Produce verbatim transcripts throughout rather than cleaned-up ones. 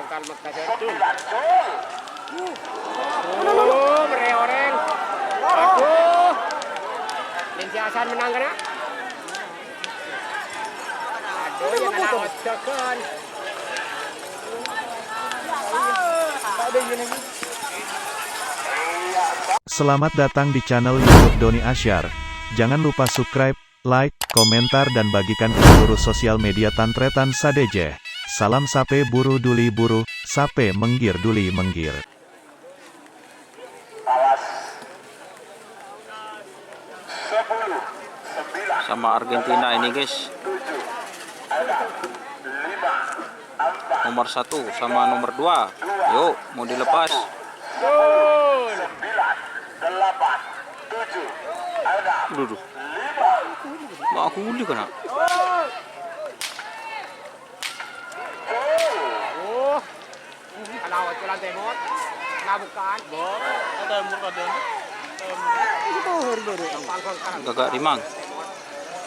Kal Mekka Jul. Oh, mèrè orèng. Aduh. Linci Hasan menang kèna. Aduh, ya kèna ojogan. Selamat datang di channel YouTube Doni Asyar. Jangan lupa subscribe, like, komentar dan bagikan ke seluruh sosial media tan-trètan sadhâjâ. Salam sapè buru dhuli buru, sapè mèngghir dhuli mèngghir. Sama Argentina ini, guys. Nomor satu sama nomor dua. Yuk, mau dilepas. Duh, duh. Mau aku undi kena. Kala ocolan tèmor, kala buka'an. Tèmor kadhâng. Gagak rimang.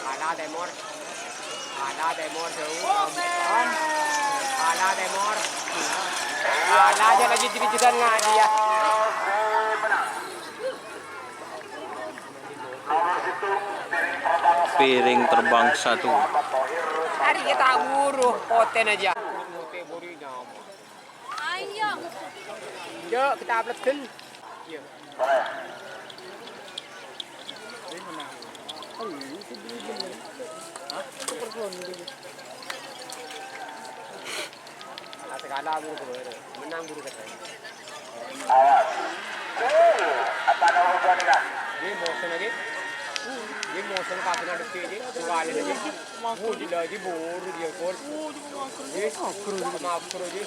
Kala tèmor. Kala tèmor, jhâu. Kala tèmor. Kala aja lagi jidit-jiditan ngadi ya. Piring terbang satu. Hari kita buru, poten aja. Yuk, kita upload dulu. Segala buru buru, menang buru kata. Awas. Tuh, apa nama gua nih kan? Ini motion lagi. Ini motion kasih ngadep sini, dua aja lagi. Mau gila aja buru dia pun. Ini makro aja.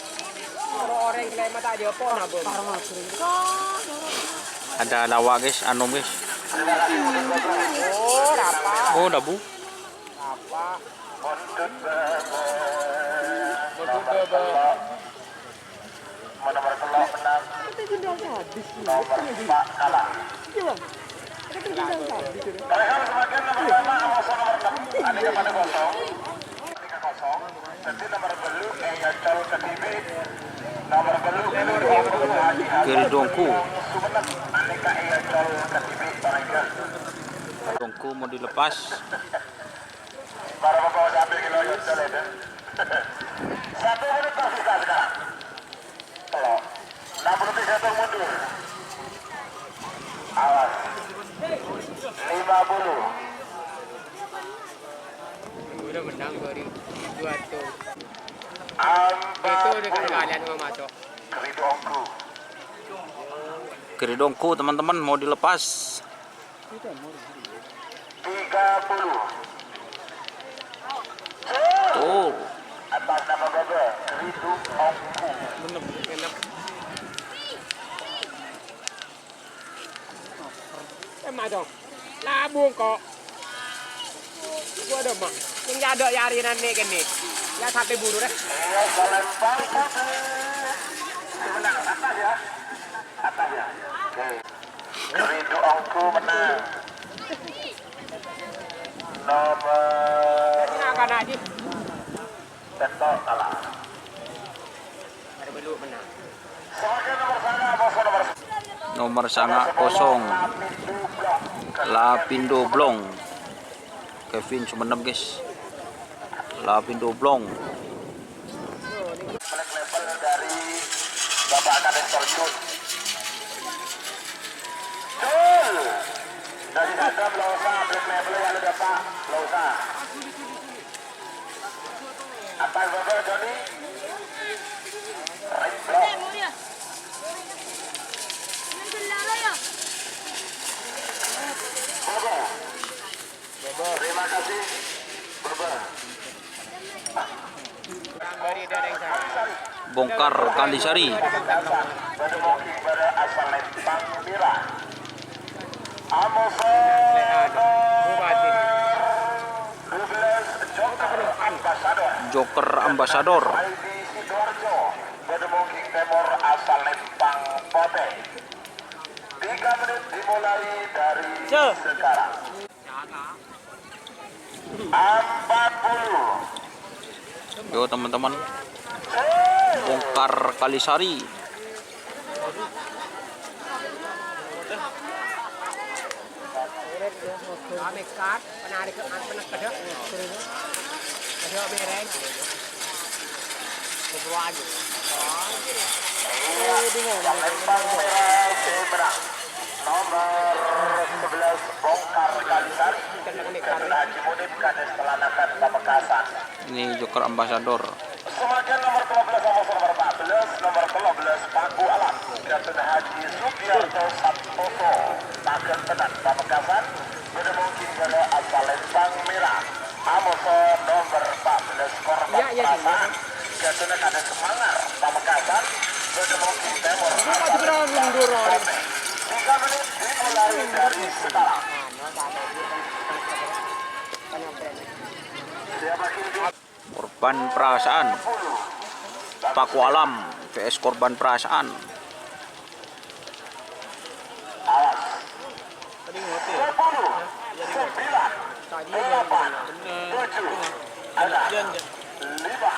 Orang-orang yang kelima tak dia pun apa? Ada lawak, guys, anom, guys. Oh, rapa. Oh, dabu. Rapa. Montut bebe. Montut bebe. Mana berkelok menang. Nomor empat kalah. Kalian semakin nomor lima, nomor enam. Andika pada kosong. Andika kosong. Jadi nomor belu, eh, ya, col ke T V. Nomor belu, belu, dua puluh, Haji Hasan. Kiri dongku. Sumenep. Andika, eh, ya, col ke T V, Torenggal. Dongku mau dilepas. Para pembawa sambil kita lihat itu. Satu menit tersisa sekarang. Kalau enam puluh tiga tuh mundur. Awas. Lima puluh. Udah menang baru dua tuh. Empat Itu udah kali-kalian mau masuk. Keridoanku. Kiri dongku, teman-teman, mau dilepas. Tiga puluh. Tuh. Atas nama Baba, Keridoanku. Emma dong. Labung kok. Gua ada mak. Yang jadok ya hari nanti kene. Ya sampai buru deh. Iya, Palembang Putih. Menang atas ya. Atas ya. Oke. Keridoanku menang. Nomor Anak-anak aja. Betok kalah. Ada belum menang. Sebagai nomor sana, bos nomor Nomor sanga kosong. Lapindo Blong. Kevin Sumenep, guys. Lapindo Blong. Black Label dari Bapak Kadek Torjun. Jul! Dari Adam, nggak usah. Black Label yang ada Bapak, nggak usah. Apa yang Bapak, Joni? Red Block. Bapak. Terima kasih. Bapak. Bongkar Kalisari. Joker Ambassador. Temor asal Lempang Pote. Tiga menit dimulai dari sekarang. Empat puluh. Yo, teman-teman. Bongkar Kalisari. Nomor sebelas, Bongkar Kalisari. Haji Munim, Kades Telanakan, Pamekasan. Ini joker ambasador. Sebagian nomor dua belas, nomor empat belas, nomor tiga belas, Paku Alam. Gatun Haji Sugiarto Santoso. Tagan Tenan, Pamekasan. Bâdâ mongkin bârâ asal Lempang Mèra. Amoso nomor empat belas, Korban Perasaan. Gatun Kades Mangar, Pamekasan. Bâdâ mongkin tèmor asal Lempang Mèra. Tiga menit dimulai dari sekarang. Siapa? Korban Perasaan. Paku Alam V S Korban Perasaan. Awas. Sepuluh, sembilan, delapan, tujuh, enam, lima,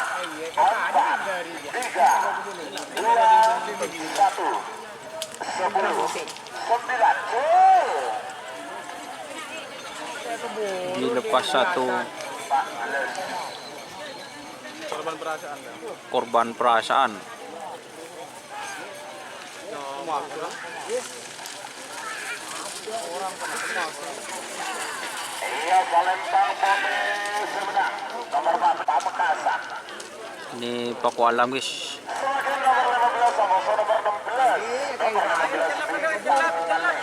empat, tiga, dua, satu. Sepuluh, sembilan, gol. Dilepas satu. Korban Perasaan, ya. Korban Perasaan. Iya, Palembang Putih Sumedang. Nomor empat, Pamekasan. Ini Paku Alam, guys. Sebagai nomor lima belas, sama nomor enam belas. Nomor enam belas, Bintang Galih.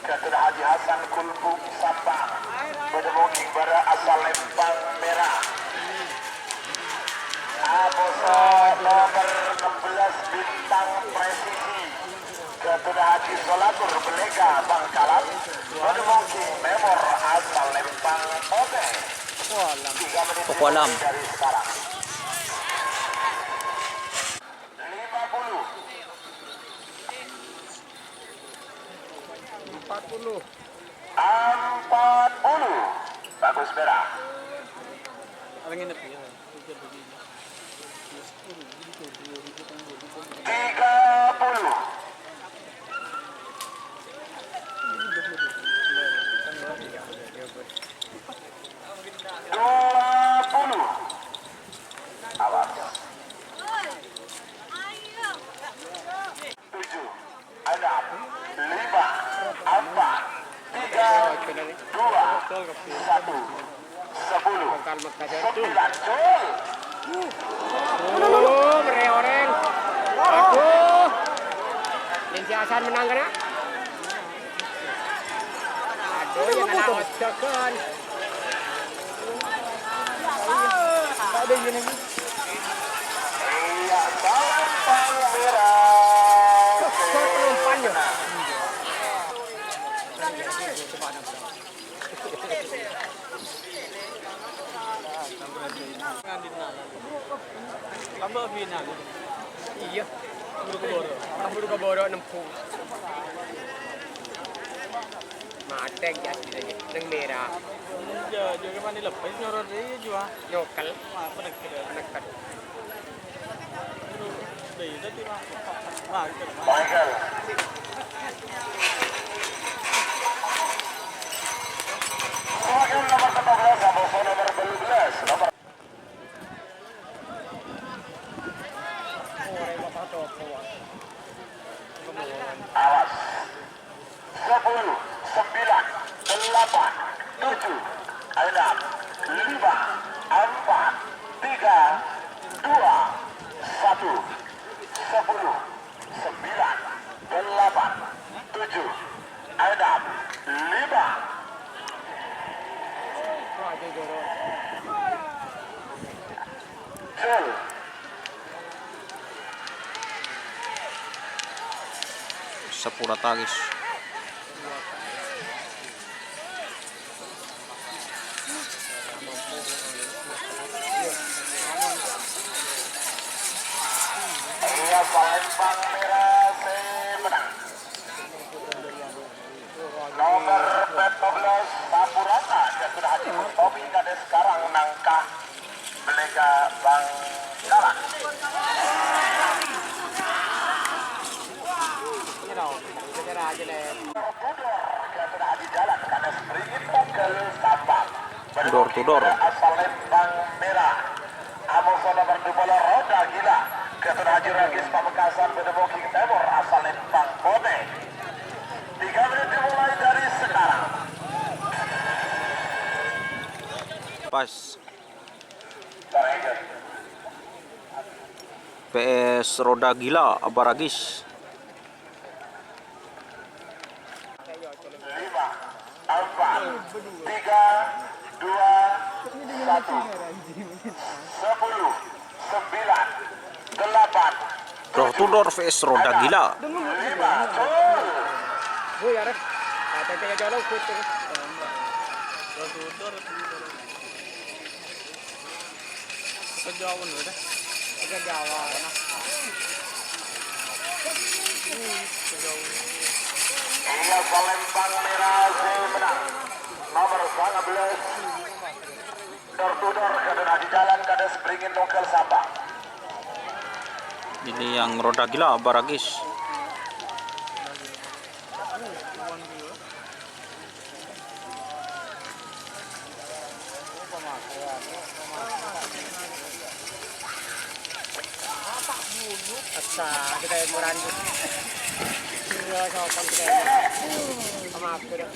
Gatun Haji Hasan Kulbum Sampang. Bâdâ mongkin bârâ asal Lempang Mèra. Amoso nomor enam belas, Bintang Presisi. Gatun Haji Solatur Belega Bangkalan. Bâdâ mongkin tèmor asal Lempang Putih. Tiga menit dari sekarang. Lima puluh. Empat puluh. Empat puluh. Bagus, Mèra. Tiga puluh. Dua puluh. Awas. Tujuh, enam, lima, empat, tiga, dua, satu, sepuluh, sembilan, gol. Oh, beri orèng. Aduh. Ning si Hasan menang kena. Aduh, ya kena ojogan. Ada gini. Iya, Palembang Mèra. Kok, kok pelumpan ya? Tambah final. Iya. Buru keboro. Buru keboro nembu. Matèng, jas, gitu aja. Neng Mèra. Iya, juga mandi lepas nyorot dia juga. Nyokel. Wah, penekel. Penekel. Aduh, iya, tadi, Mas. Wah, gitu. Michael. Nomor empat belas, sama nomor dua belas. Nomor Awas. Sepuluh, sembilan, delapan, tujuh, enam, lima, empat, tiga, dua, satu. Sepuluh, sembilan, delapan, tujuh, enam, lima. Gol. Sapura tangis. Iya, Palembang Mèra sè menang. Nomor empat belas, Sampurana, Gatun Haji Mustomi, Kades Karang Nangka, Belega Bangkalan. Door to door. Asal Lembang Merah. Amoso nomor dua puluh Roda Gila. Gatot Haji Ragis Pamekasan, Bedeboging Timur, asal Lembang Putih. Tiga menit dimulai dari sekarang. Pas. P S Roda Gila, Abaragis. Lima, empat, tiga, dua, satu, sepuluh, sembilan, delapan, Door to door V S Roda Gila. Lima, gol. Sejauh mana, deh? Sejauh mana? Iya, Palembang Merah sè menang. Nomor sangabelas. Door to door, kadhâna di jalan, kadhâ sè beringin nongkel sapa. Ini yang Roda Gila, Abaragis. Essa, kita yang kurang. Iya, sopan kita yang. Sama aku dah.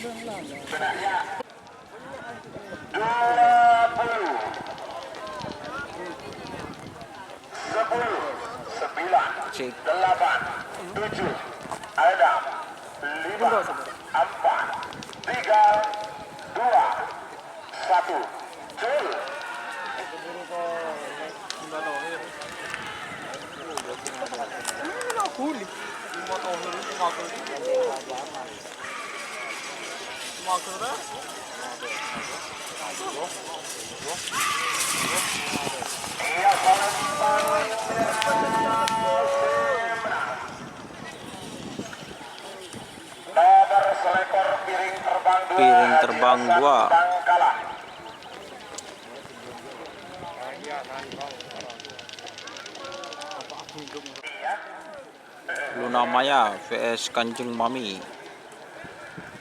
Dua puluh. Sepuluh, sembilan, delapan, tujuh, enam, lima, empat, tiga, dua, satu. Gol. Nomor selekor piring terbang dua, Piring terbang dua. Bangkalan. Luna Maya V S Kanjeng Mami.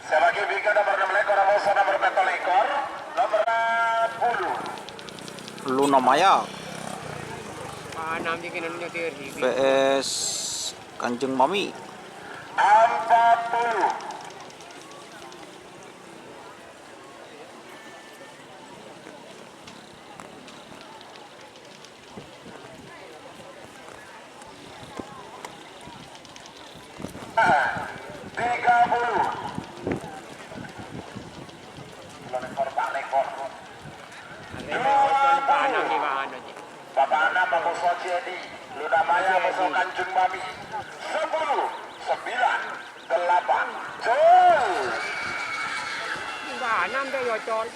Sè lagi bingka nomor enam lekor, Amoso nomor pètto lekor, nomor sepuluh. Luna Maya. Panam jè kènè nyotir hibi. V S Kanjeng Mami. Empat puluh. Tiga puluh. Dua puluh. Bapak Anam, Amoso Jedi, Luna Maya, Amoso Kanjeng Mami. Sepuluh, sembilan, delapan. Gol. Enggak, enam deh, yocol.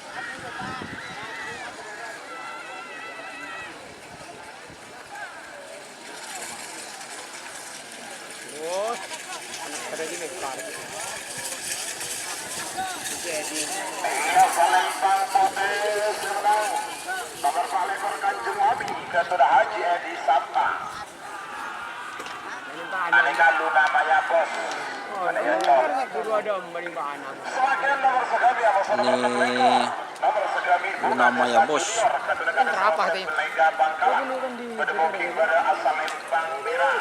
Wah, anak pada di Mekar. Jadi. Iya, Palembang Putih, Sumedang. Nomor paling Kanjeng Mami, Gatot Haji Edi Sapa. Aneka Luna Maya, Bos. Aneka Cor. Guru ada mani bana. Sebagian nomor segami, Bos. Ini Luna Maya, Bos. Berapa, teh? Pada booking pada asal Lembang Merah.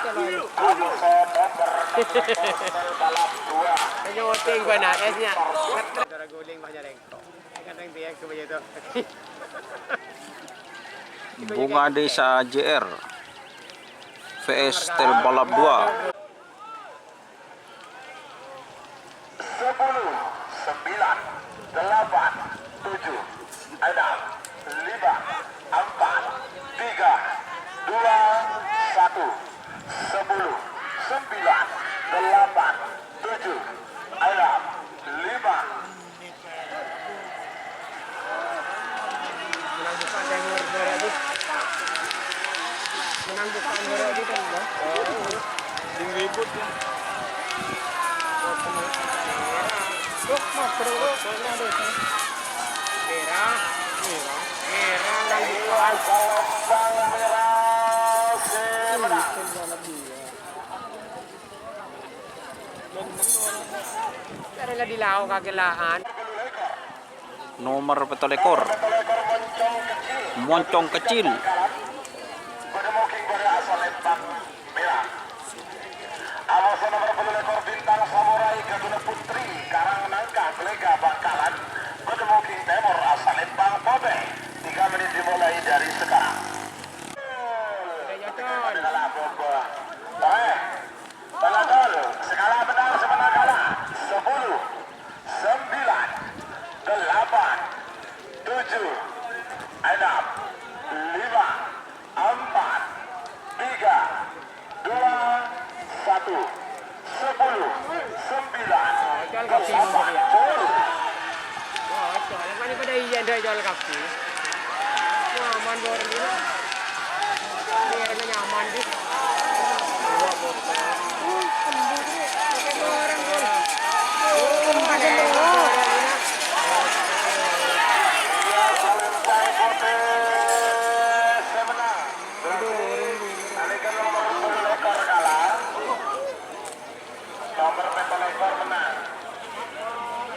Bos, nomor balap dua. Nyoting gua nak, esnya. Cara guling banyak rengkok. Bunga Desa J R V S Tel Balap dua. Sepuluh, sembilan, delapan, tujuh, enam, lima, empat, tiga, dua, satu. Sepuluh, sembilan, delapan, tujuh, enam, lima. Menang buka saya ngor-ngor aja. Menang buka ngor aja kan, Bang? Yang ribut ya. Loh, Mas, bro, bro. Merah. Merah. Merah, menang buka. Bang Merah, si menang. Ih, kan jalan dia. Bener, orang. Karena di lao kagellaan. Nomer pètto lèkor. Moncong Kecil. Amos nomer pètto lèkor Bintang Samurai Gadula Putri, Karang Nangka, Glega Bangkalan. Badha Moking Tèmor, Salembang Potè. Tiga menit dimulai dari sekarang. Penonton, skala menang, sè mennang kala. Sepuluh, sembilan, delapan, tujuh, enam, lima, empat, tiga, dua, satu, sepuluh, sembilan, delapan, sepuluh. Wah, itu, yang mana pada iya, ndak jual kaki. Nyaman, Bor, ini. Ini airnya nyaman, sih. Dua botol. Pakai barang, Bor. Aduh, orang ini. Nomer pètto lèkor mennang.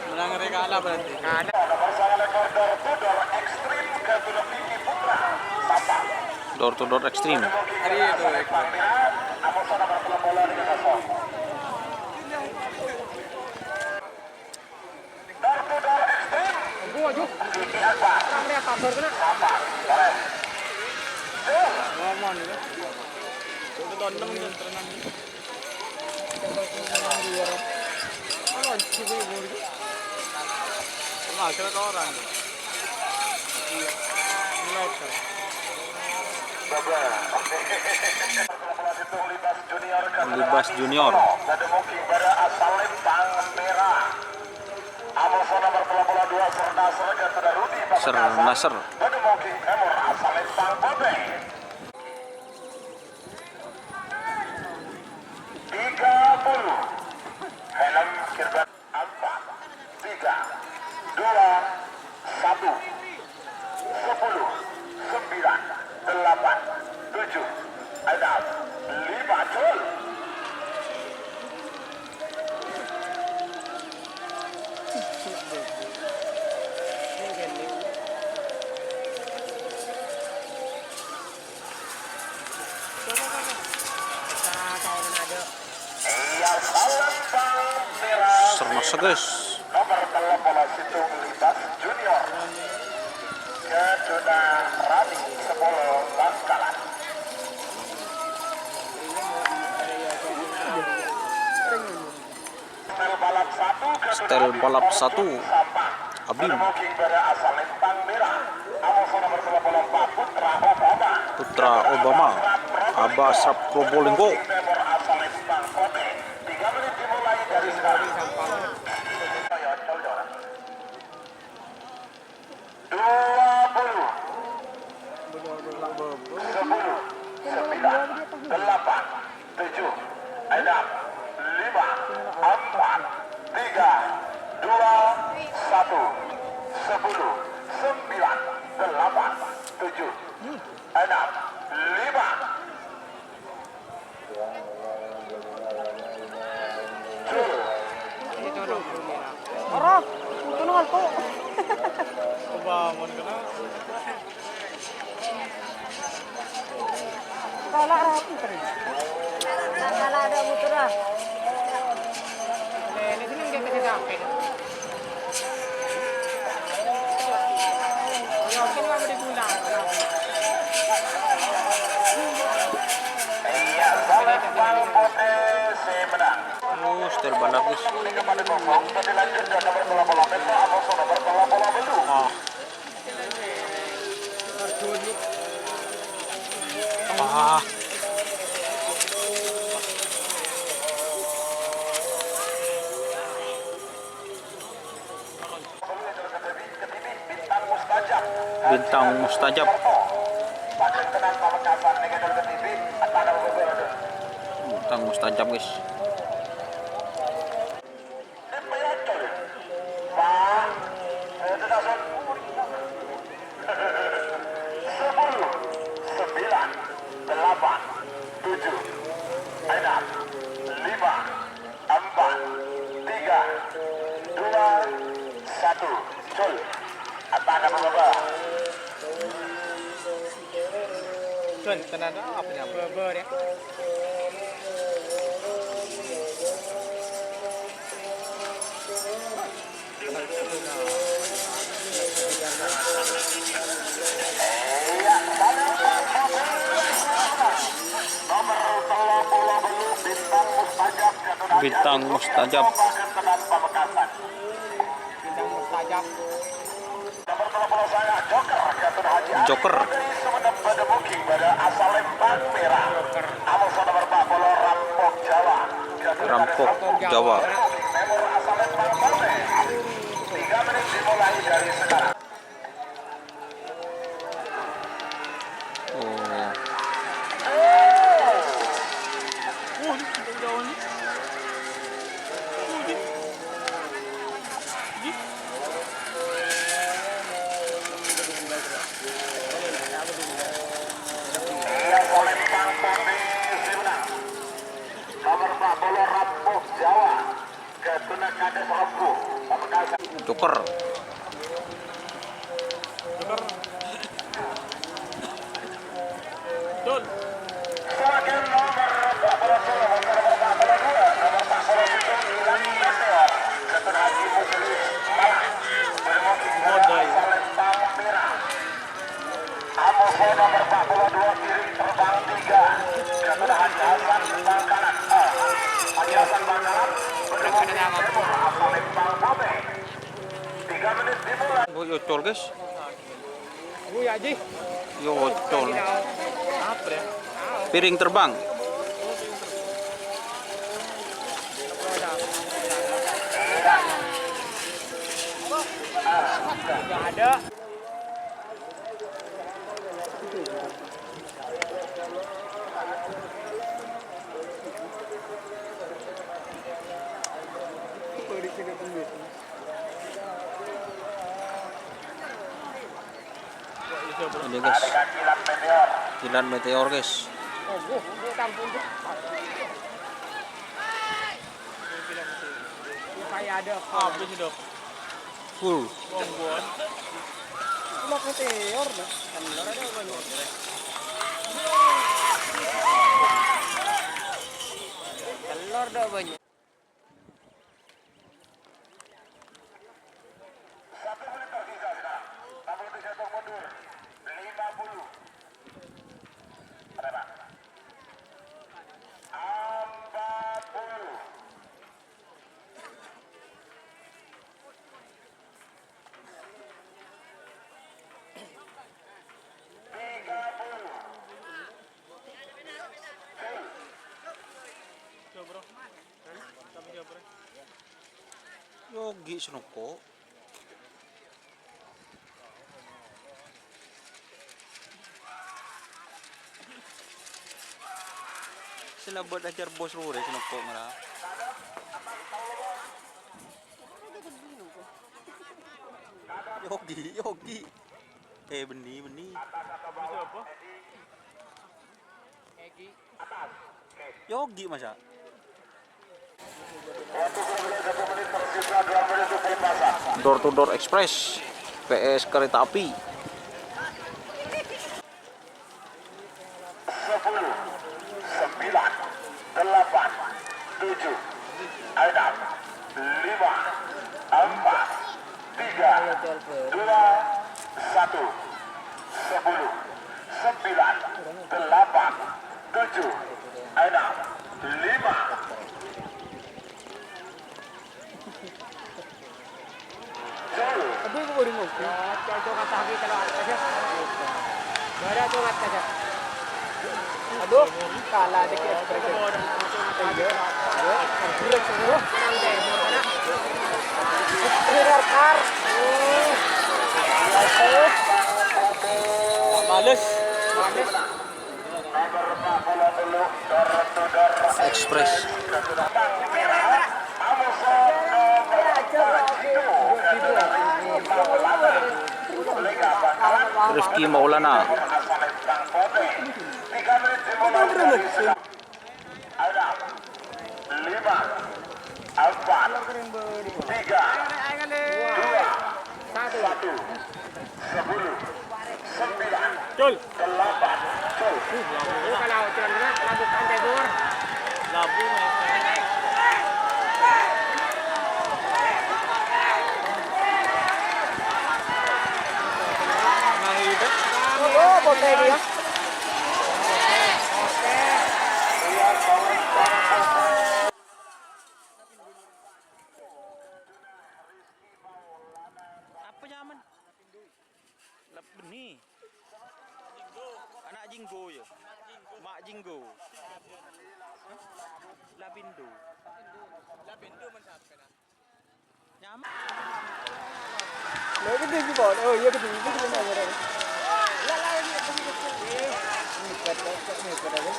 Mennang rè kala berarti. Nomer sanga lèkor door to door ekstrim Gadula Vicky Putra. Sampal. Door to door ekstrim. Hari itu, Vicky. Amos nomer tello polo lima kosong. Door to door ekstrim. Aduh, aduh. Vicky Akbar. Orang dia kabur kena. Sampal. Aman, ya. Itu tonton, ya, terenan. Libas Junior. Ser Nasr. Tiga puluh. Helm gerbang empat, tiga, dua, satu, sepuluh, sembilan, delapan, tujuh, enam, lima, cul. Sermasa, guys. Nomor tello polo sèttong Libas Junior. Gaduna Rani sepolo Bangkalan. Style balap satu, Abim. Putra Obama, Abah Asrap Probolinggo. Dua puluh. Sepuluh, sembilan, delapan, tujuh, enam, lima, empat, tiga, dua, satu, sepuluh, sembilan, delapan, tujuh, enam, lima. Ora, itu ngalto. Bangun kena. Salah rapi tadi. Salah ada muter lah. Ini sini nggak bisa sampai. Oh, style balap, guys. Ah. Ah. Bintang Mustajab. Bintang Mustajab, guys. Sepuluh, sembilan, delapan, tujuh, enam, lima, empat, tiga, Don, tenan apa nyapa? Bubur ya. Bintang Mustajab. Bintang Mustajab. Joker. Rampok Jawa. Oh. Nomor empat puluh, Rampok Jawa. Joker. Bu, yo ocol, guys. Yo ocol. Piring terbang. Ini, guys. Kilat meteor, guys. Full. Kilat meteor, Mas. Telur ada banyak. Satu menit tersisa, sudah. Empat puluh tujuh mundur. Lima puluh. Berapa? Empat puluh. Tiga puluh. Yogi Senoko. Sila buat ajar bos Rore Senoko ngala. Yogi, Yogi. Eh, beni, beni. Yogi, masa? Door to Door Express, P S Kereta Api. Sepuluh, sembilan, delapan, tujuh, enam, lima, empat, tiga, dua, satu. Sepuluh, sembilan, delapan, tujuh, enam, lima. Aduh, kok udah ngopi? Cocok kata lagi kalau atas ya. Bara tuh atas ya. Aduh, kalah dikit. Iya, iya. Santai, santai. Kar, kar. Males. Males. Express. Rifki Maulana. Lima, empat, tiga, dua, satu. Cul. Uh, kalau jalan kena, Labukan Timur. Labu, Oh, potè dia. Apa nyaman? Lap-, ni. Ana' Jinggo, ya? Ma' Jinggo. Lapindo. Nyaman. Lah, gedhe, Bon. Oh, iya, gedhe. Itu gedhe, Bon. Lah, lah, ini gedhe, gedhe. Ini hebat, Pak. Ini hebat, apa?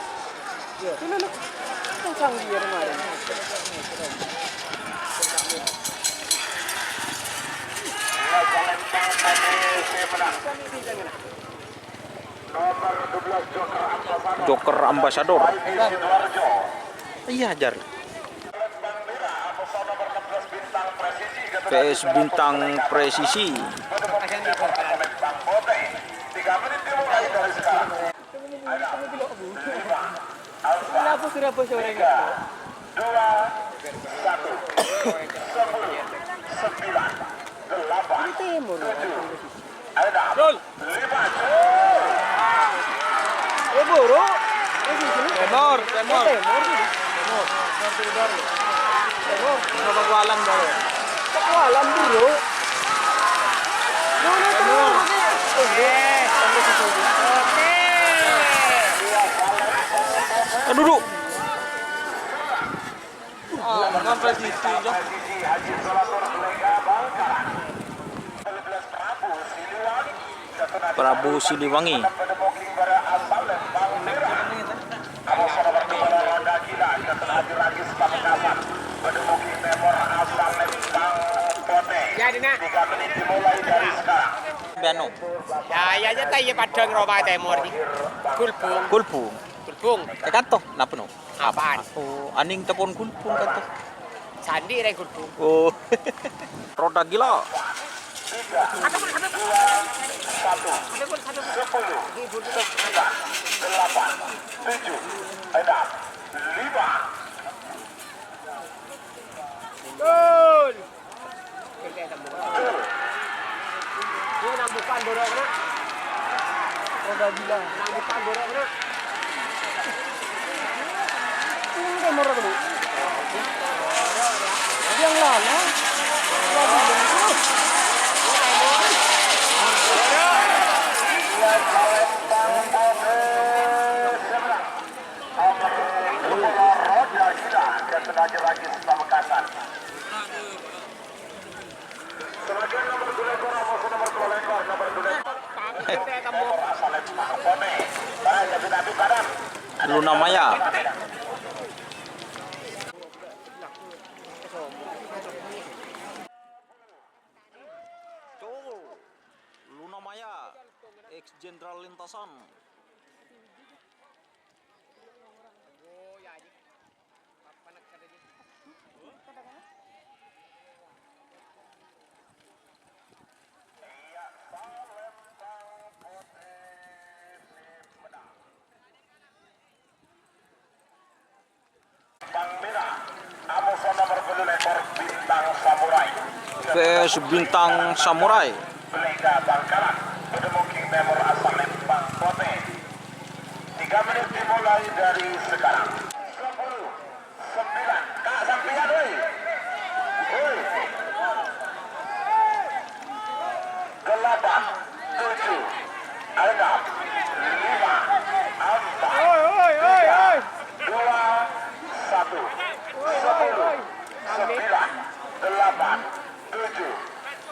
Iya. Itu, lo, lo. Itu sang dia kemarin. Joker Ambassador. Iya, Jar. P S Bintang Presisi. Kenapa sudah bos orangnya? Dua, satu, sepuluh, sembilan, delapan, tujuh. Ayo, dah. Cul. Lima, Cul. Eh, buru. Eh, di sini. Temor, temor. Eh, temor, sini. Temor. Temor. Kenapa kualam, buru? Kok kualam, buru? Mana temor? Temor. Eh, temor di sini. Aduh, duh. Ah, bukan presisi, Cok. Prabu Siliwangi. Ya, Dina. Bano. Ya, ya, ya, ta' iyâ padhâ ngrowa Temor, Ji. Gulbung. Gulbung. Gulbung. Eh, kanto, napa, no? Apaan? Oh, aning tepon gulbung kanto. Sandi rè gulbung. Oh. Roda gila. Satu, sepuluh, sembilan, delapan, tujuh, enam, lima. Gol. Ini nang bukan borokna. Roda gila. Nang bukan borokna. Ini kan borok dulu. Yang lama. Roda gila. Dan lagi-lagi Pamekasan. Luna Maya. Cowok. Luna Maya, ex jenderal lintasan. Bang Mira, Amuso nomor puluh lèkor Bintang Samurai. P S Bintang Samurai. Belega Bangkalan, Bedemungking Timur asal Lembang Pote. Tiga menit dimulai dari sekarang. Sepuluh, sembilan, Kak sampeyan, woi. Woi. Delapan, tujuh, enam, lima, empat, tiga, dua, satu, sepuluh, sembilan, delapan, tujuh,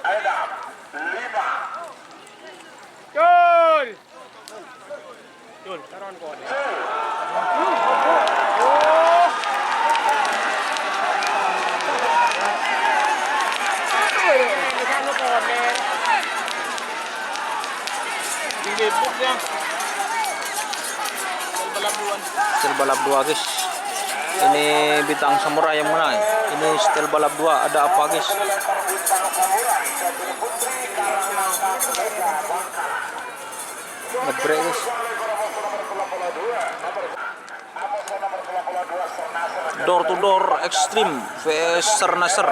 enam, lima. Gol! Dul, taruhan koner. Ini buk ya. Serba labuan. Serba labuan, guys. Ini Bintang Samurai yang menang. Ini setel balap dua, ada apa, guys? Ngebrek, guys. Door to Door Extreme V S Sernasr.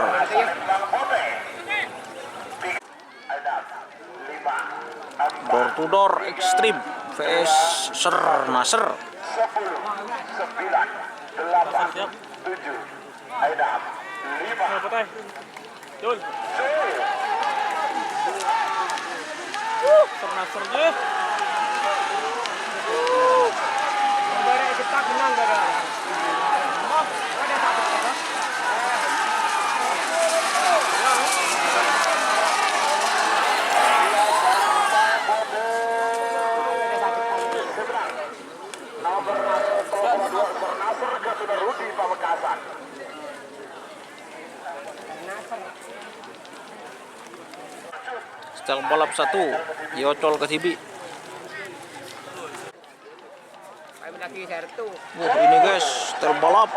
Door to Door Extreme V S Sernasr. Sepuluh, sembilan, delapan, tujuh, enam, lima. Jul. Sernasr, Jul. Bareng kita menang, gara-gara. Setel balap satu, èocol kadhibi'. Ayo lagi sertu. Wah, ini guys, setel balap.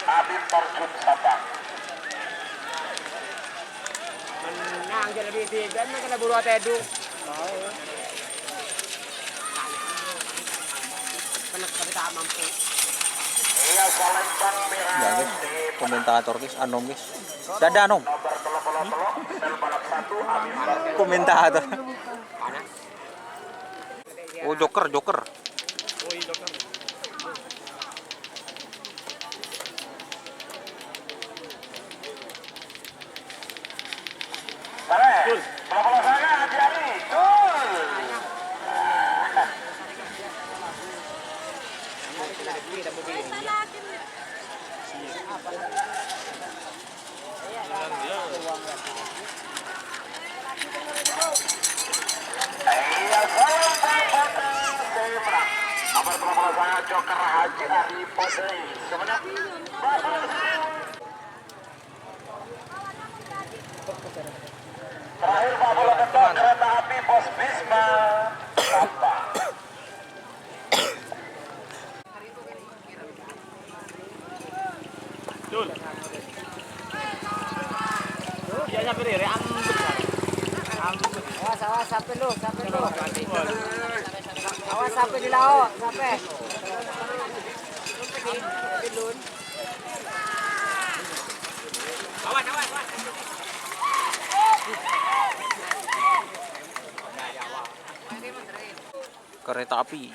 Habib Tarjun Sabang. Menang jadi lebih tiga, kan kena buru ate du. Kena tapi tak mampu. Iya, Palembang merah. Ya, guys. Komentator, guys, Anom, guys. Dadah, Nom. Nomor telu puluh telu, setel balap satu, Habib Tarjun. Komentator. Panas. Oh, joker, joker. Oh, iya, joker. Betul. Terakhir, Pak, bola ketok kereta api Pos Bisma. Sampang. Dul. Iya, nyampe rere, ambek. Ambek. Awas, awas, sampai lu, sampai lu. Awas, sampai di laut, sampai. Sampai di, sampai di lun. Awas, awas, awas. Kereta api.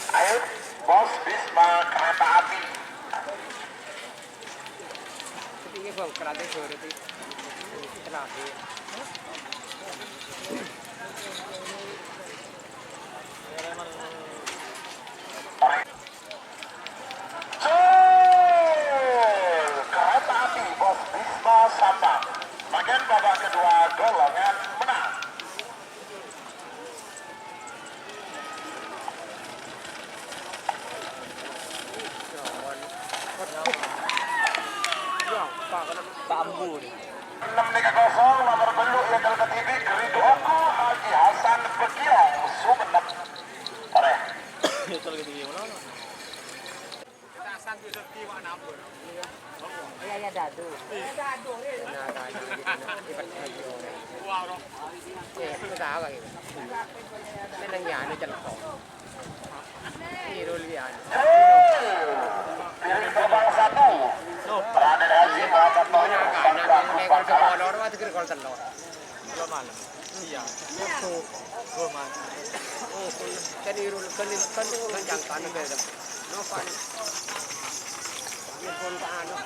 Ayo, Pos Bisma kereta api. Ini, Bang, kereta api terakhir. Gol! Kereta api Pos Bisma Sampang. Bagian babak kedua, golongan menang. Ennem nèka kosong, nomor bellu' èntar kadhibi', Geridu Ongku, Haji Hasan Begiong, Sumenep. Torè. Iya, iya, dadu. Nah, tanya gitu, nah. Tiba-tiba gitu, nah. Eh, itu salah gitu. Seneng ya, anu, celko. Irul ya, anu. Piring terbang satu. Raden Haji Muhammad Tohir, nah, nah, Sangka nah, Kupang Kalah. Kolor, waktu kiri kol telur. Kalau malam. Iya. Tuh. Gua mantap. Oh, kan irul, kan, kan, kan jangkana beda. Napa? Ini pun tak anu.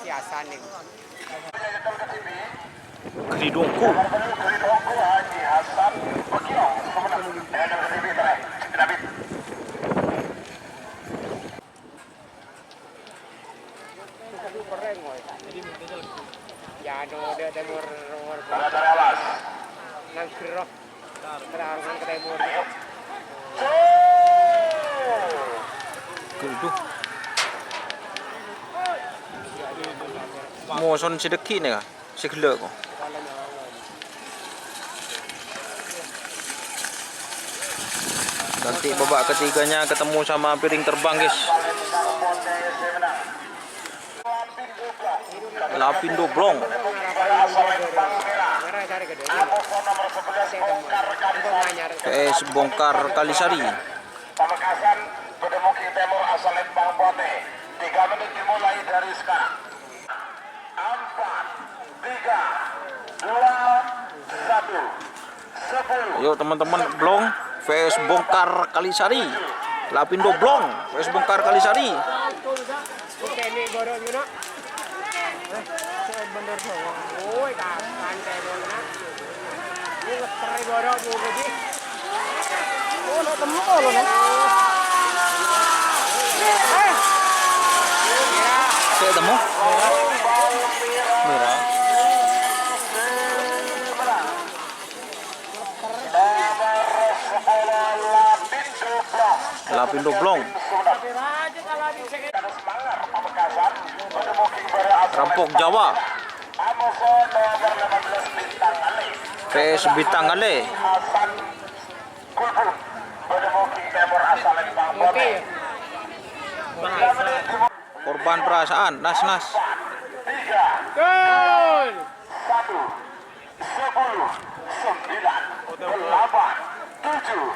Biasa nih. Geridu Ongku. Anu, dâ' tèmor, tèmor. Nangger, roh. Terang ke tèmor. Ghâllu. Moson sè dâgghi' nèka, sè ghellâ' ko. Nanti babak ketiganya ketemu sama Piring Terbang, guys. Lapindo Blong. P S Bongkar Kalisari. Pamekasan, Bâdâ Mungking Tèmor asal Lèmpang Potè. Tiga menit dimulai dari sekarang. Empat, tiga, dua, satu. Ayo, teman-teman, Blong, P S Bongkar Kalisari. Lapindo Blong, P S Bongkar Kalisari. Saya temu. Merah. Lapindo Blong. Rampok Jawa. P S Bintang Ale. Korban perasaan, Nas, Nas. Gol! Sepuluh, sembilan, delapan, tujuh,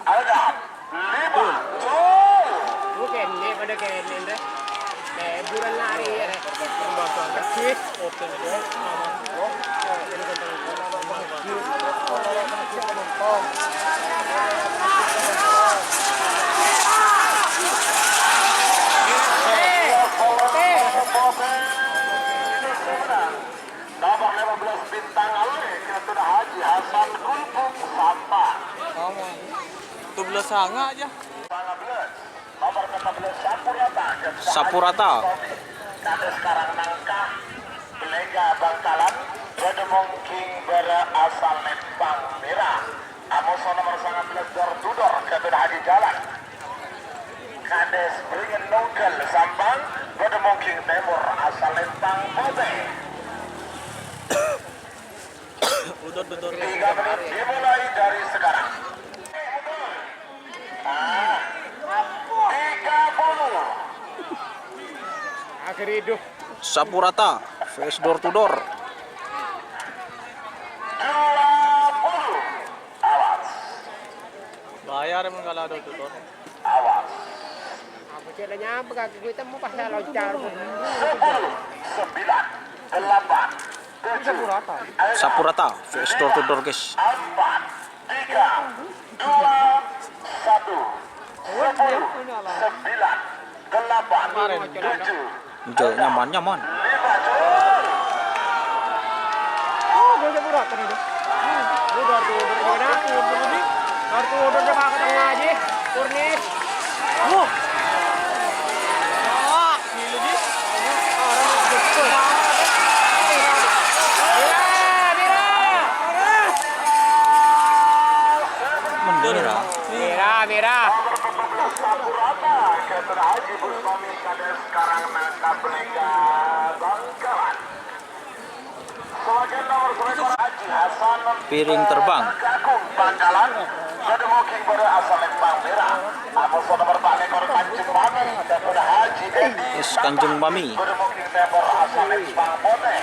enam, lima, gol! Bu kènè, padâ kènè, Ndra. Hiburan lari, ya, Rek. Nomor lima belas Bintang Ale, Ketut Haji Hasan Gulbuk Sampang. Tujuh belas sanga aja. Nomor empat belas Sapurata, Ketut Haji Sapurata. Tommy. Kades Karang Nangka, Belega Bangkalan, Bâdâ Mungking Bârâ asal Lèmpang Mèra. Amoso nomor sangabelas Dor Tudor, Ketut Haji Jalan. Kades Beringin Nonggal Sampang, Bâdâ Mungking Tèmor asal Lèmpang Potè. Tiga menit dimulai dari sekarang. Ah, tiga puluh. Akhir hidup. Sapurata, P S Dor Tudor. Dua puluh. Awas. Bahaya, mon kalah Dor Tudor. Awas. Apa sih, lah, nyampe kaki gue temu pas saya loncat. Sepuluh, sembilan, delapan, tujuh. Sapurata, P S Dor Tudor, guys. Empat, tiga, dua, satu. Sepuluh, sembilan, delapan, tujuh. Njo, nyaman, nyaman. Oh, gue udah berat tadi tuh. Ini gardu udah gimana? Gardu udah coba ke tengah aja. Turnis. Wah. Wah, gila, Ji. Orang betul. Mira, Mira. Mending, Mira. Mira, Mira. Sekarang nangkap Belega Bangkalan. Sebagian nomor selektor Haji Hasan Piring Terbang. Agung Bangkalan. Bâdâ Mungking Bârâ asal Lèmpang Mèra. Amoso nomor empat lekor Kanjeng Mami. Bâdâ Haji Dedi. Is Kanjeng Mami. Bâdâ Mungking Tèmor asal Lèmpang Potè.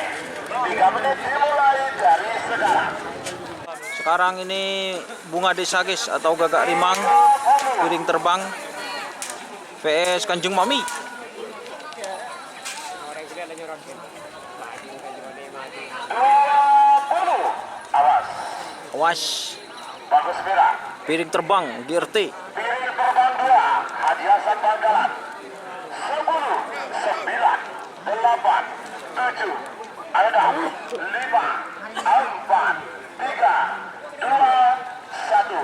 Tiga menit dimulai dari sekarang. Sekarang ini Bunga Desa, guys, atau Gagak Rimang, Piring Terbang, P S Kanjeng Mami. Awas. Awas. Bagus, Mira. Piring Terbang, G R T. Piring Terbang dua, Haji Hasan Bangkalan. Sepuluh, sembilan, delapan, tujuh, enam, lima, empat, tiga, dua, satu.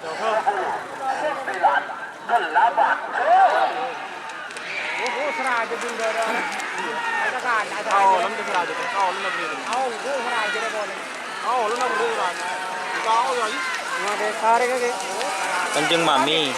Sepuluh, sembilan, delapan. Gol. Oh, seraja bunda dah. Kanjeng Mami.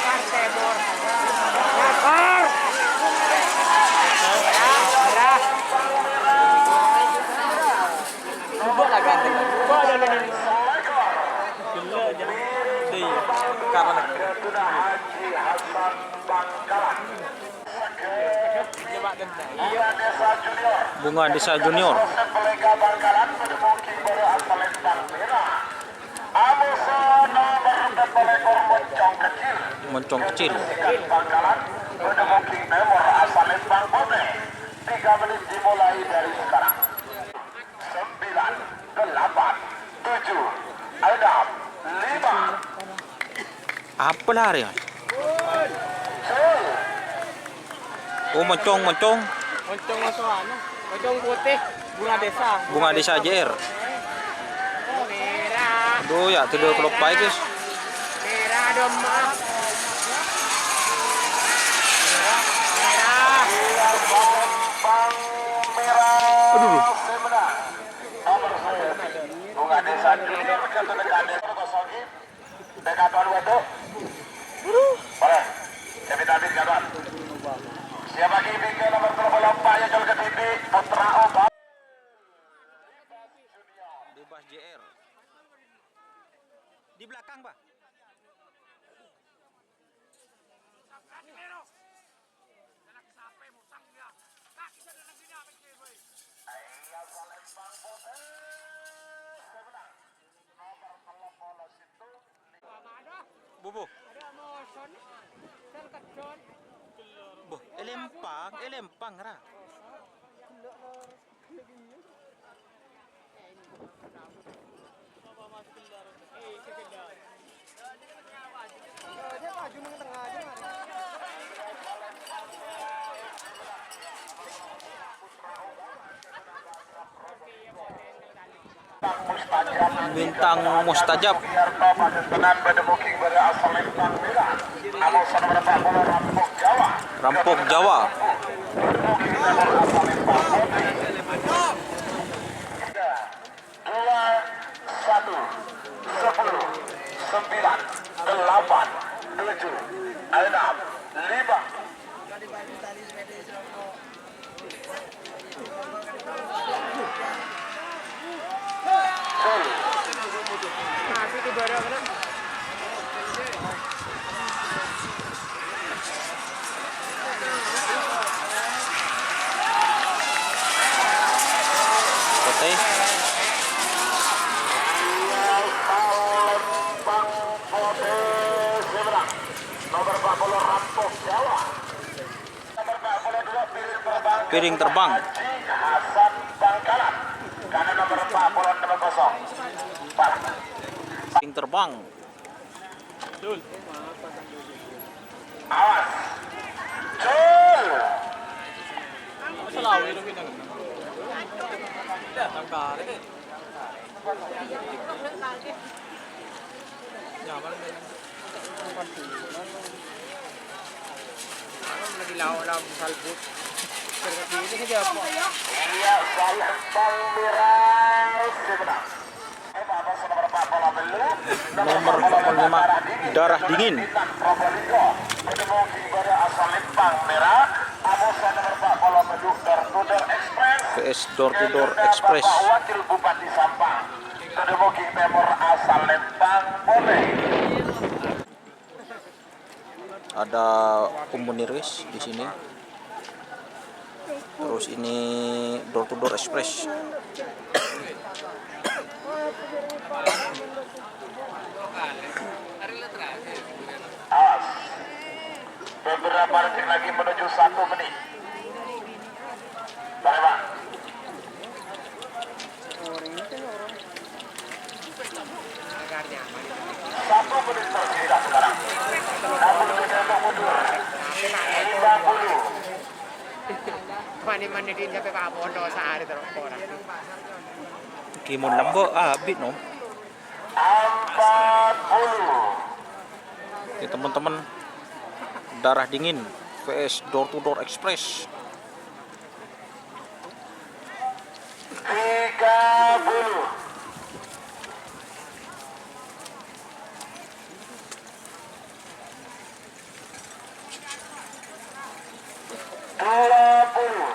Bunga Desa Junior. Moncong Kecil. Tiga menit dimulai dari sekarang. Sembilan, delapan, tujuh, enam, lima. Apa lari, Mas? Oh, moncong, moncong. Moncong moso anu, moncong putih, bunga desa. Bunga desa J R. Merah. Aduh, ya, tidur kelopak, guys. Merah, domba. Merah. Aduh, aduh. Nomor sepuluh. Bunga Desa Junior, jatuh dekat Desa Kosogi. Dekat Tuan Watu. Boleh. Saya minta habis, kawan. Siapa lagi pinggir nomor dua puluh empat yang jual ke T V, Putra Oba. Bebas J R. Di belakang, Pak. Bubu. Buh, elempang, elempang, ra. Bintang Mustajab. Rampok Jawa. Dua, satu, sepuluh, sembilan, delapan, tujuh, enam, lima. Putih. Nomor empat puluh, Rampok Jawa. Piring terbang. Haji Hasan Bangkalan. Karena nomor empat puluh enam kosong. Empat. Piring terbang. Awas. Jul. Selawi itu kita. Nyaman. Lagi lao-lao salbut. Ini siapa? Iya, saya Bang Miras. Nomor empat puluh lima, Darah Dingin. V S Door to Door Express. Wakil Bupati Sampang. Kedemogi Temor asal Lembang, boleh. Ada Om Munir, guys, di sini. Terus ini Door to Door Express. Awas. Beberapa detik lagi menuju satu menit. Baik, Pak. Satu menit tersisa sekarang. Namun kita untuk mundur. Lima puluh. Mani-mani di sampai Pak Bondo sehari terus orang. Ki mon lambâ' abit, nom. Empat puluh. Ini teman-teman, Darah Dingin V S Door to Door Express. Tiga puluh. Dua puluh.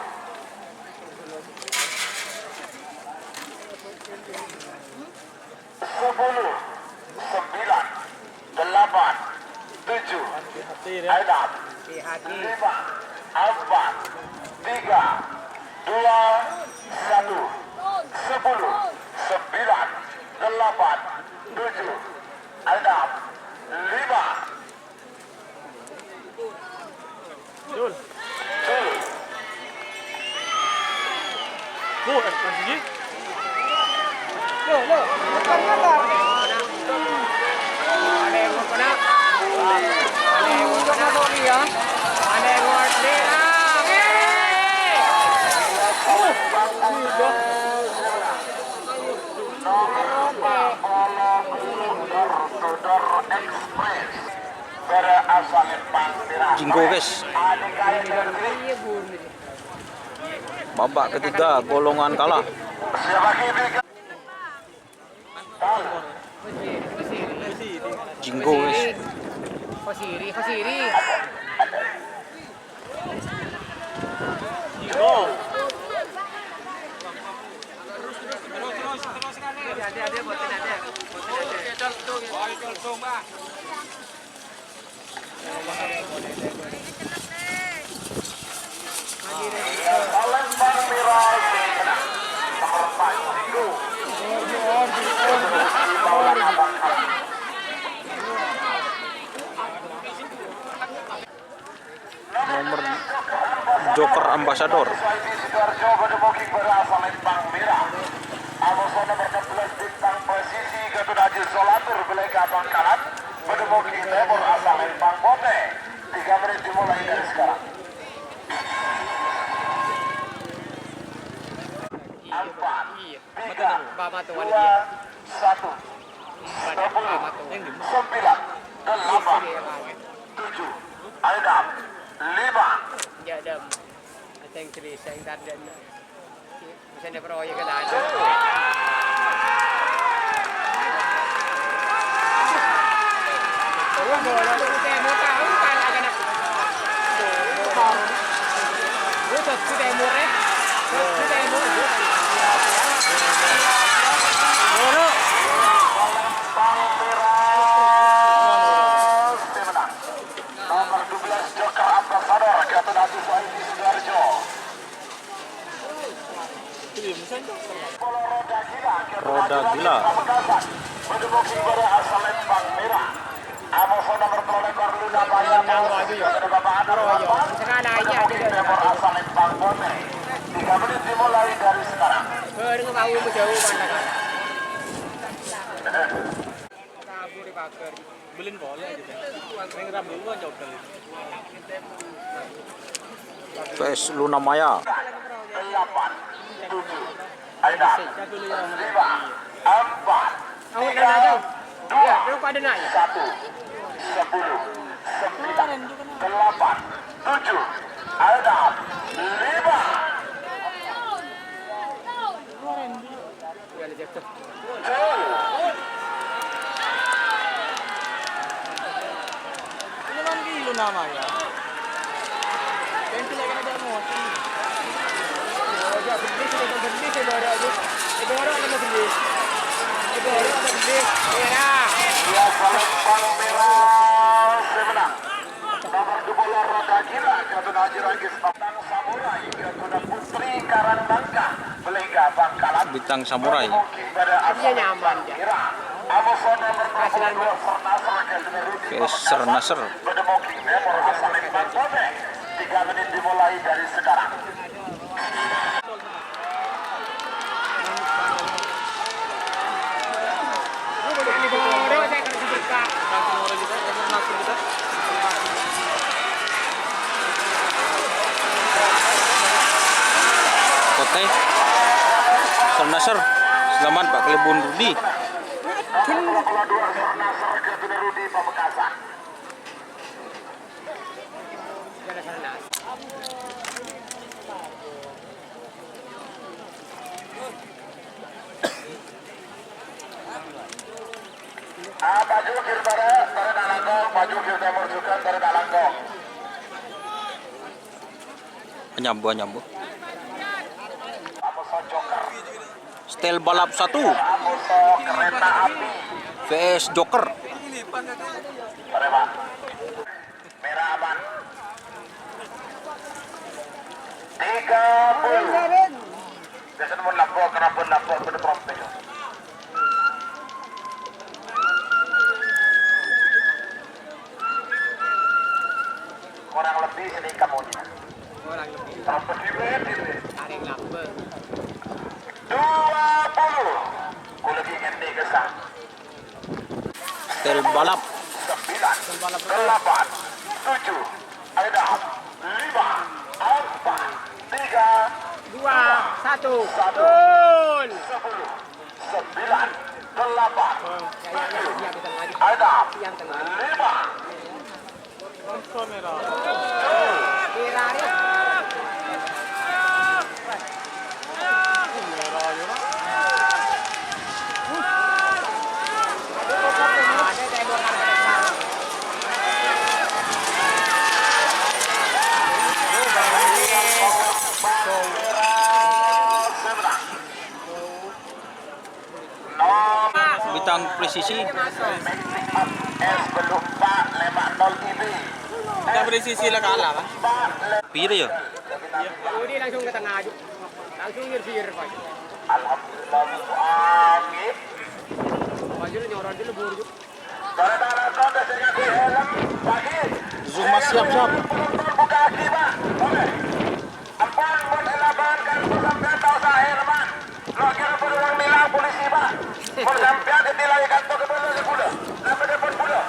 Sepuluh, sembilan, delapan, tujuh, enam, lima, empat, tiga, dua, satu, sepuluh, sembilan, delapan, tujuh, enam, lima. Jul. Jul. Bu, eh, Mas Ji. Loh, loh, bukan ngatar. Ada yang mau kena? Ada yang mau kena? Ada yang mau kena? Eh! Uh, sudah. Nomor empat, Polo Gulung Door to Door Express. Jinggo, guys. Babak ketiga, golongan kalah. Jinggo, guys. Nomor joker ambassador. Amoso nomor enam belas, Bintang Pesisi, Gatun Haji Solatur, Belega Bangkalan. Bâdâ Mogi Tèmor asal Lèmpang Potè. Tiga menit dimulai dari sekarang. Empat, tiga, dua, satu, sepuluh, sembilan, delapan, tujuh, enam, lima. Bisa diproyek ke sana. Nomor dua belas, Joker Ambassador, Gatun Haji Suhaidi Sidoarjo. Roda Gila. Tiga menit dimulai dari sekarang. Belin boleh aja deh. Yang rambu gua jokel. P S Luna Maya. Delapan, tujuh, enam, lima, empat, tiga, dua, satu, sepuluh, sembilan, delapan, tujuh, enam, lima. Ini kan di Luna Maya. Pentil lagi ada emosi. Oh, ya, beli, sudah beli, saya baru aja. Saya baru aja beli. Saya baru aja beli. Merah. Ya, kalau Bang Merah, saya menang. Nomor dua puluh, Roda Gila, Gatun Haji Ragis, Bintang Samurai, Gatun Putri Karang Nangka, Belega Bangkalan. Bintang Samurai. Iya, nyaman, ya. P S Sernasr. Tiga menit dimulai dari sekarang. Potè. Sernasr. Selamat, Pak Kalèbun Rudi. Jokir Barat, Barat Alangkong, maju Jokir Timur juga, Barat Alangkong. Nyambu, nyambu. Style balap satu. V S Joker. Merah aman. Tiga puluh. Biasanya mau lapor, kenapa lapor ke depan? Kurang lebih sini kamunya. Kurang lebih. Sampai di menit ini. Paling lambat. Dua puluh. Ku lagi ngendi kesan. Style balap. Sembilan, delapan, tujuh, enam, lima, empat, tiga, dua, satu. Sepuluh, sembilan, delapan, tujuh, enam, lima. Bintang Presisi. Bintang Presisi la kalah, Pak. Pire ya? Jadi langsung ke tengah aja. Langsung nyerfir, Pak. Alhamdulillah, amin. Maju lu, nyorot dulu, buru. Zuma siap-siap. Ampon, mon è lapangan kan sampeyan ta' osa helman. Lo' kira padha wong nilang polisi, Pak. Mon sampeyan ditilang kantor kebelo ya kula. Napa dipun kula?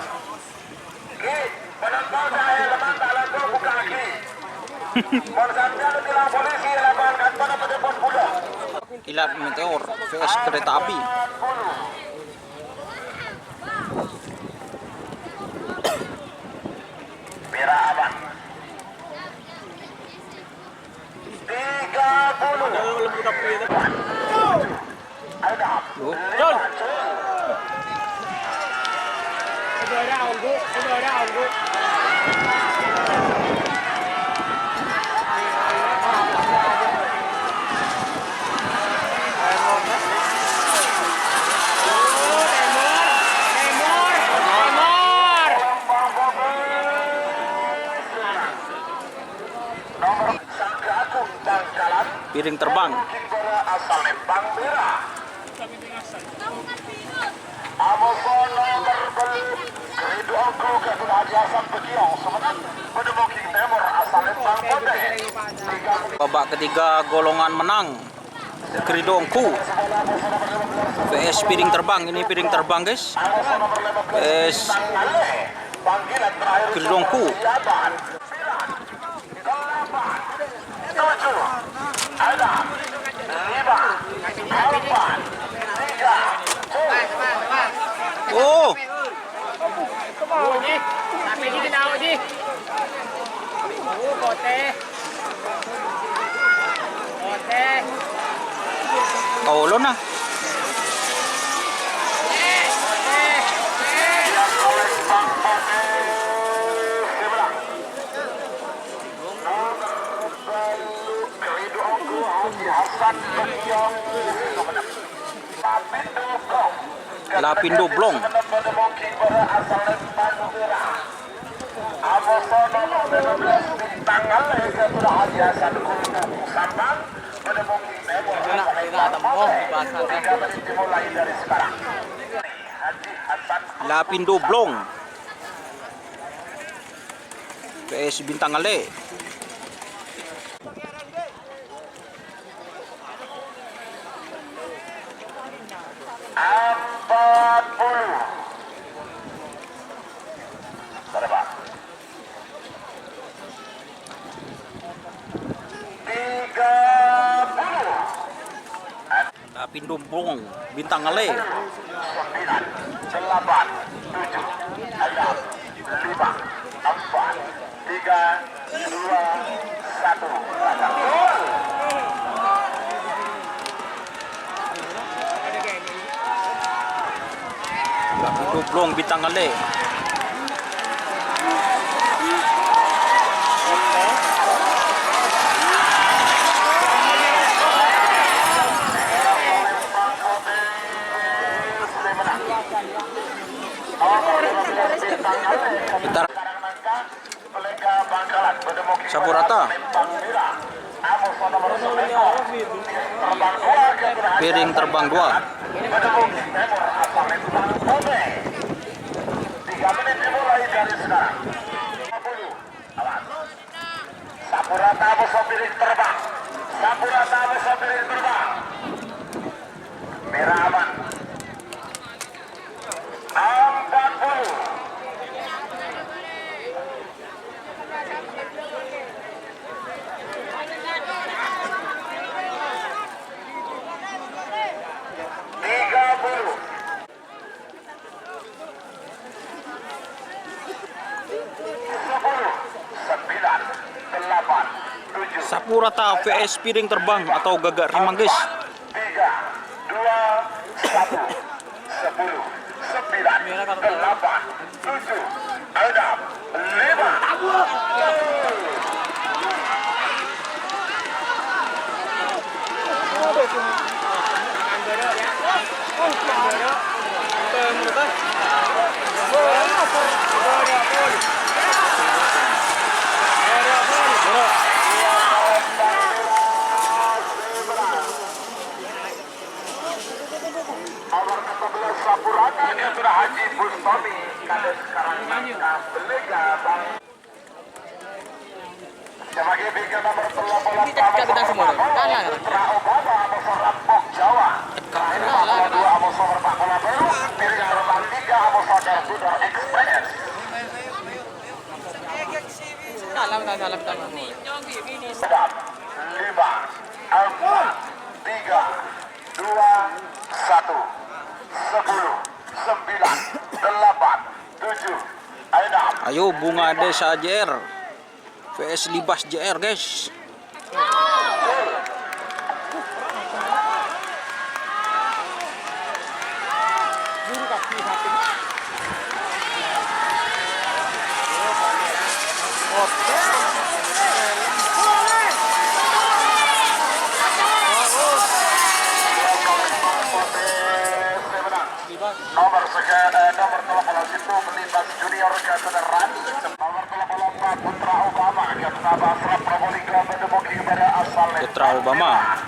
Ki, penonton ta' helman ta' langkong buka ki. Mon sampeyan ditilang polisi è lapangan kantor napa dipun kula? Kilat meteor V S kereta api. Pira, Abang? Tiga puluh. Ayo, dah. Loh. Cul. Piring terbang. Babak ketiga golongan menang. Gridongku. V S piring terbang, ini piring terbang, guys. V S Gridongku. Oh. Kaulona. Lapindo Blong. Lapindo Blong. P S Bintang Ale. Empat puluh. Berapa? Tiga puluh. Lapindo Blong, Bintang Ale. Sembilan, delapan, tujuh, enam, lima, empat, tiga, dua, satu. Gol. Doblong Bintang Ngallè. Bentar. Saporata. Piring terbang dua. Tiga menit dimulai dari sekarang. Saporata musuh piring terbang. Saporata musuh piring terbang. Merah aman. Empat puluh. Tiga puluh. Sepuluh, sembilan, delapan, tujuh. Saporata V S piring terbang atau gagak rimang, guys. Tiga, dua, satu. Sepuluh, sembilan, delapan, tujuh, enam, lima. Nomor empat belas Saporata, Kepala Haji Bustami, Kades Karang Nangka, Belega, Bang. Coba ke tiga nomor puluh bola. Ini tak, tak, kita semua. Kalah, kan? Putra Obama, Amos Rampok Jawa. Terakhir, kalah, empat puluh dua, kalah. Amos Rampok Bola Baru, Piring Harapan tiga, Amos Sadar Budar Express. Salam, salam, salam, salam. Sedap. Lima, empat, tiga, dua, satu, sepuluh, sembilan, delapan, tujuh, enam. Ayo, Bunga Desa J R. V S Libas J R, guys. Nomor seke-, eh, nomor tello puluh sèttong, Libas Junior, Gatot Rani. Nomor tello puluh empat, Putra Obama, Gatot Asraf Probolinggo, Bendemoging Barat, asal Putra Obama.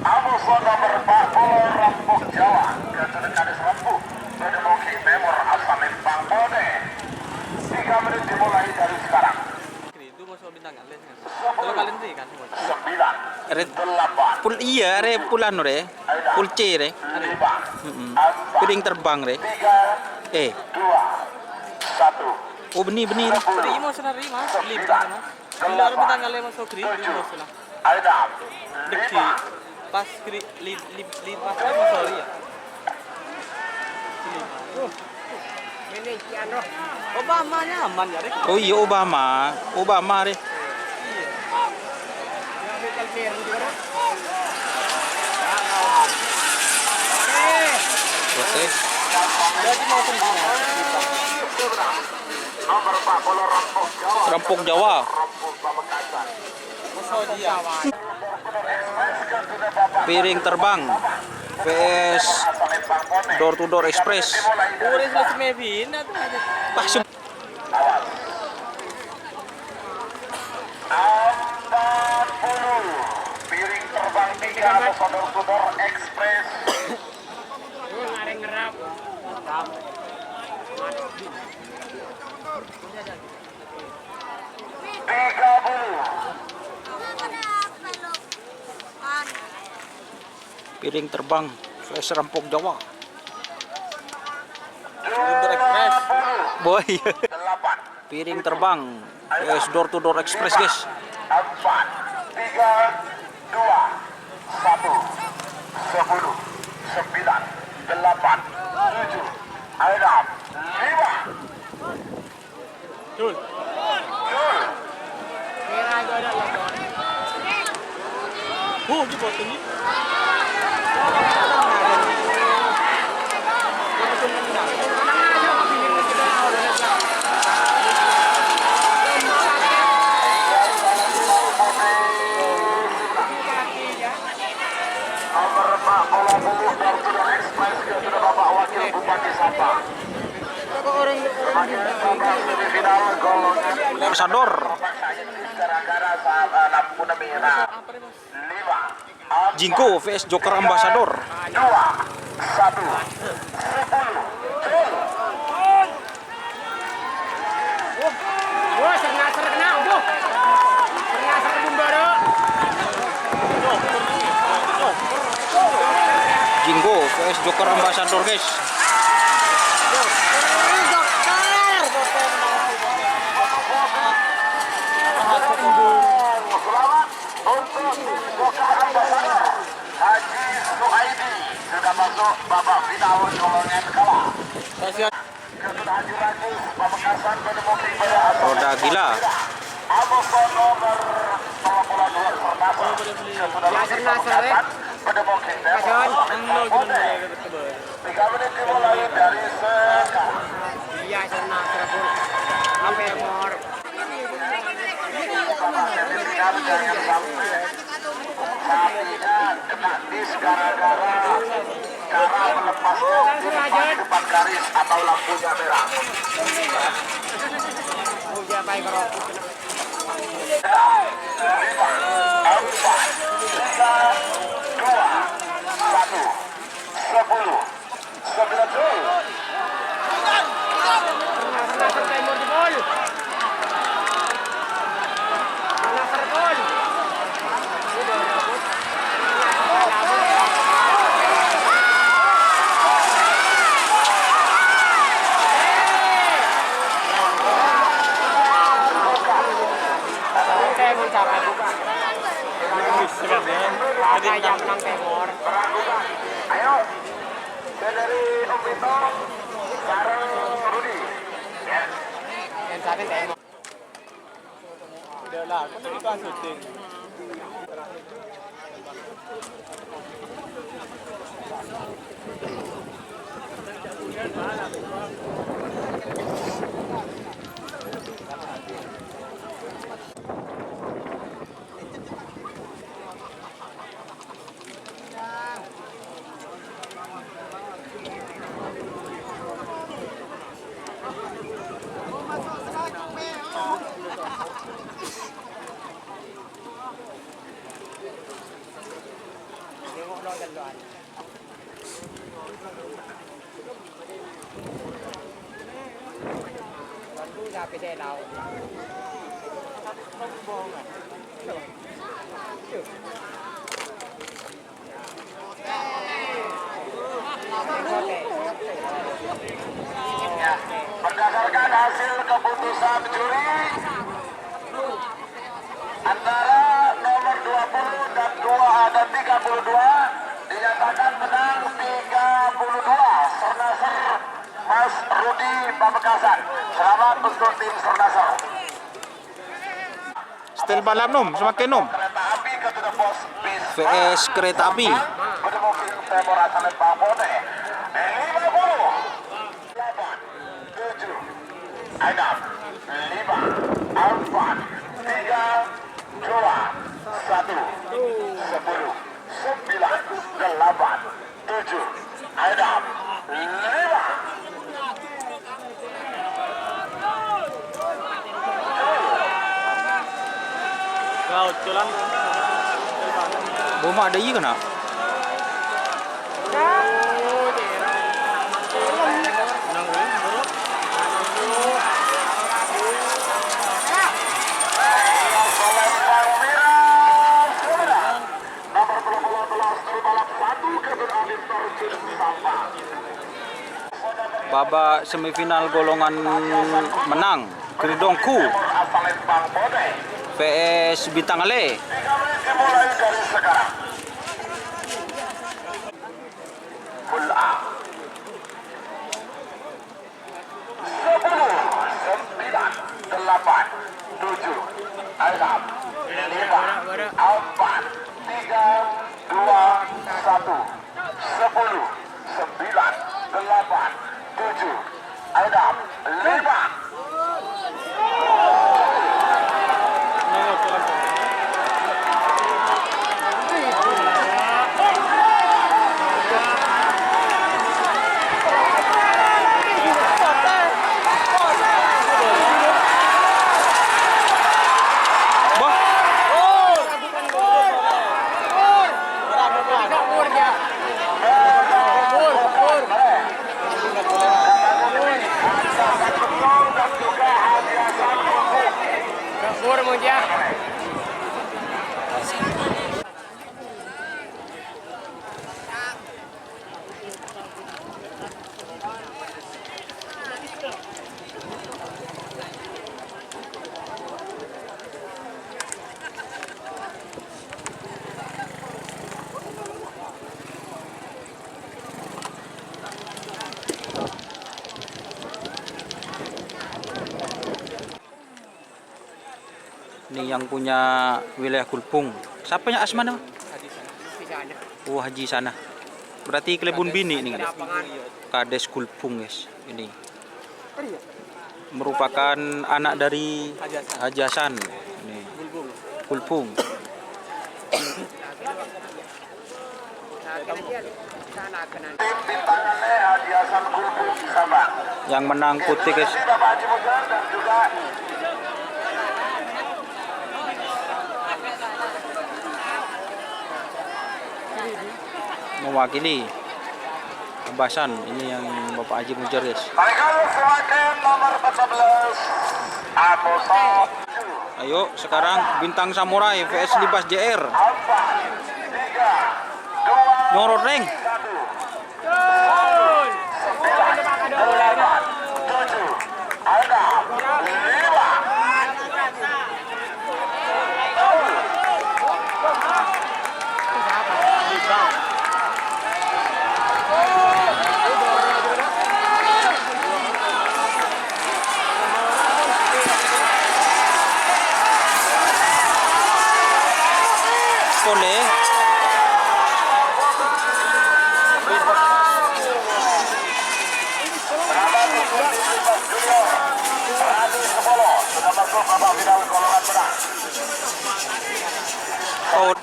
Amos nomor empat puluh, Rampok Jawa, Gatot Kades Rampok, Bendemoging Timur, asal Lembang Pone. Tiga menit dimulai dari sekarang. Itu musuh Bintang Ngallè, kan? Kalau kalian sih, kan, musuh. Sembilan. Arè delapan. Pul-, iyâ, arè pulano, rè. Pul C, rè. Lima. Mm-mm. Empat. Piring terbang, rè. Tiga. Eh. Dua. Satu. Oh, bânnè, bânnè, rè. Sepuluh. Rè, mau sana, rè, Mas. Sembilan. Beli, Mas. Beli orang Bintang Ngallè, Mas, Sogri, beli, Mas, sana. Dek, pas kri-, li-, li-, li-, pas, kan, sorry, ya. Obama nyaman, ya, Rek? Oh, iya, Obama. Obama, Rek. Iya. Oke. Jadi mau sendiri. Rampok Jawa. Piring terbang. V S Door to Door Express. Pas. Empat puluh. Piring terbang tiga, Door to Door Express. Tiga puluh. Piring terbang, V S Rampok Jawa. Door to Door Express. Boy. Delapan. Piring terbang, V S Door to Door Express, guys. Empat, tiga, dua, satu, sepuluh, sembilan, delapan, tujuh, enam, lima. Dul. Dul. Huh, dipotong ini. Sador. Jinggo V S Joker Ambassador. Dua, satu, sepuluh, gol. Wah, Sernasar kena, boh. Sernasar bumbara. Jinggo V S Joker Ambassador, guys. Selamat untuk tim Joker Ambassador. Haji Suaidi sudah masuk babak final, golongan kala. Roda gila. Tiga menit dimulai dari sekarang. Iya, Sernasar, Bro. Apa ya, Mor? Sapinya kena dis gara-gara cara melepasnya di depan, depan garis atau lampunya merah. Lima, empat, tiga, dua, satu, sepuluh. Sembilan gol. Ayo. Saya dari Om Pito, bareng Rudi. Ya. Yang satu tengok. Udah lah, kan itu kan syuting. Ya, berdasarkan hasil keputusan juri, antara nomor dua puluh dan dua, dan tiga puluh dua dinyatakan menang tiga puluh dua, Sernasar Mas Rudi Pamekasan. Selamat untuk tim Sernasar. Setel balap, nom, semakin, nom. Kereta api ke Tujuh Pos bis V S kereta api. Gedung Timur Asal Bang Bote. Lima puluh. Delapan, tujuh, enam, lima, empat, tiga, dua, satu, sepuluh, sembilan, delapan, tujuh, enam, lima. Laut jalan. Boma ada iya kena. Babak semifinal golongan menang, Gridongku, V S Bintang Ale. Full A. Sepuluh, sembilan, delapan, tujuh, enam, lima, empat, tiga, dua, satu. Sepuluh, sembilan, delapan, tujuh, enam, lima. Yang punya wilayah Gulbung. Siapa yang asmana, Pak? Oh, Haji Sana. Berarti kalèbun binè' nèng. Kades Gulbung, guys. Ini merupakan anak dari Haji Hasan. Ini. Gulbung. Yang menang putih, guys. Mewakili Abasan, ini yang Bapak Haji Mujar, guys. Ayo, sekarang Bintang Samurai V S Libas J R. Nyorot, Reng. Polè. Oh,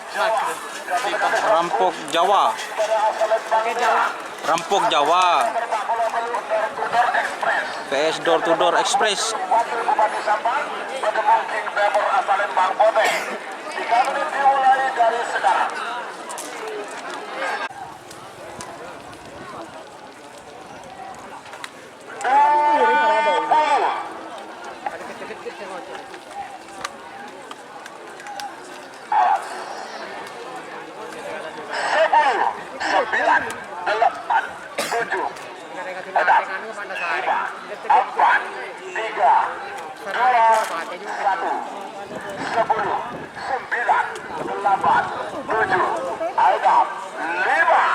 Rampok Jawa. Rampok Jawa. P S Door to Door Express. Sepuluh, sembilan, delapan, tujuh, enam, lima, empat, tiga, dua, satu. Sepuluh, sembilan, delapan, tujuh, enam, lima.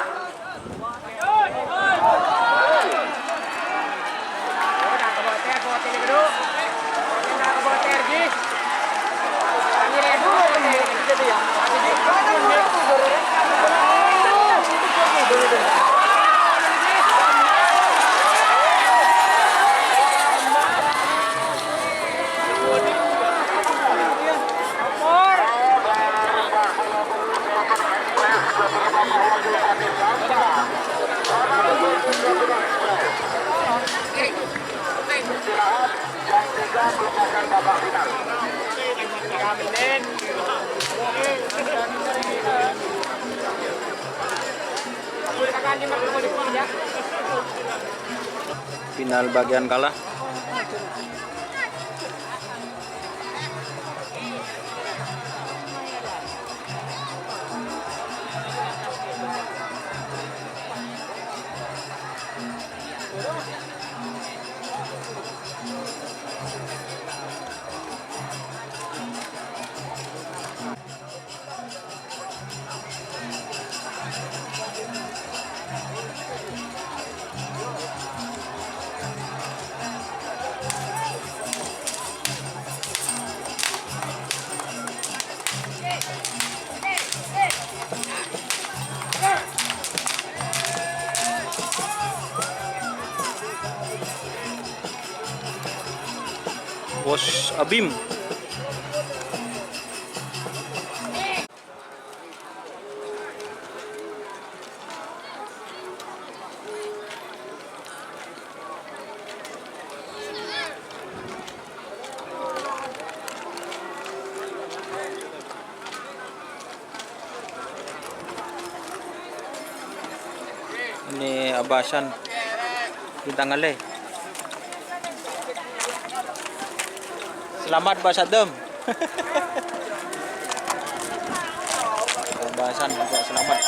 Final bagian kalah. Bos Abim. Ini Abasan Bintang Ale. Selamat, Pak Sadam. Abasan juga selamat.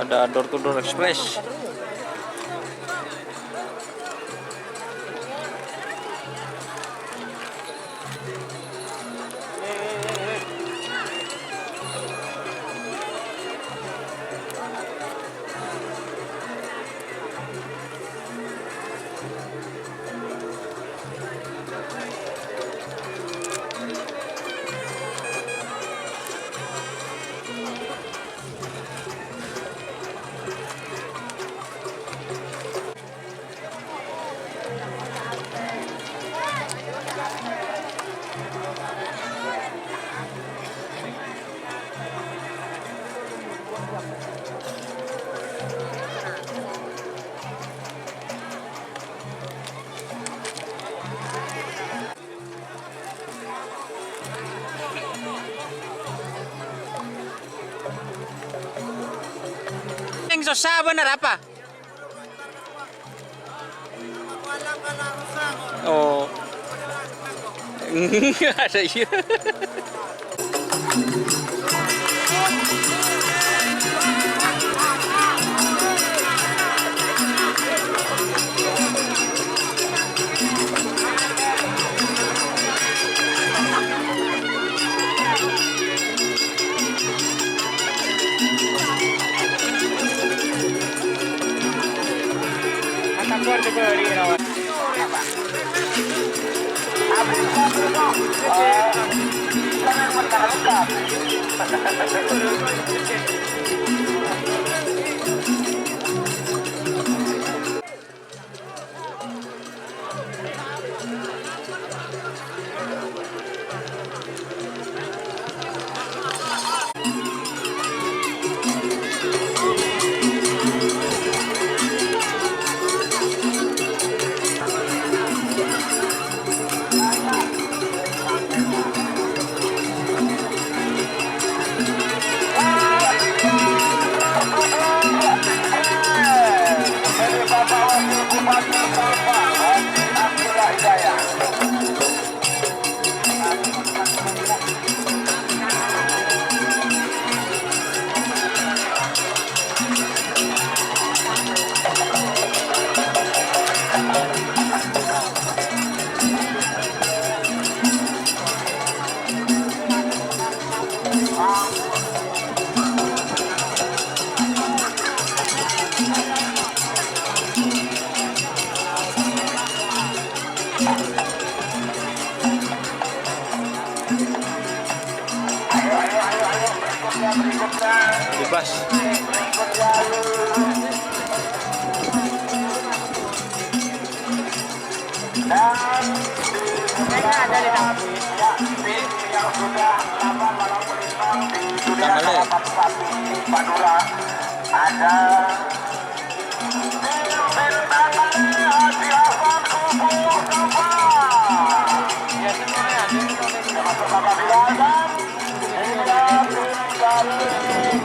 Ada door to door express. Yang susah bener apa? Oh. Ada iya. Bebas. Tanggalnya.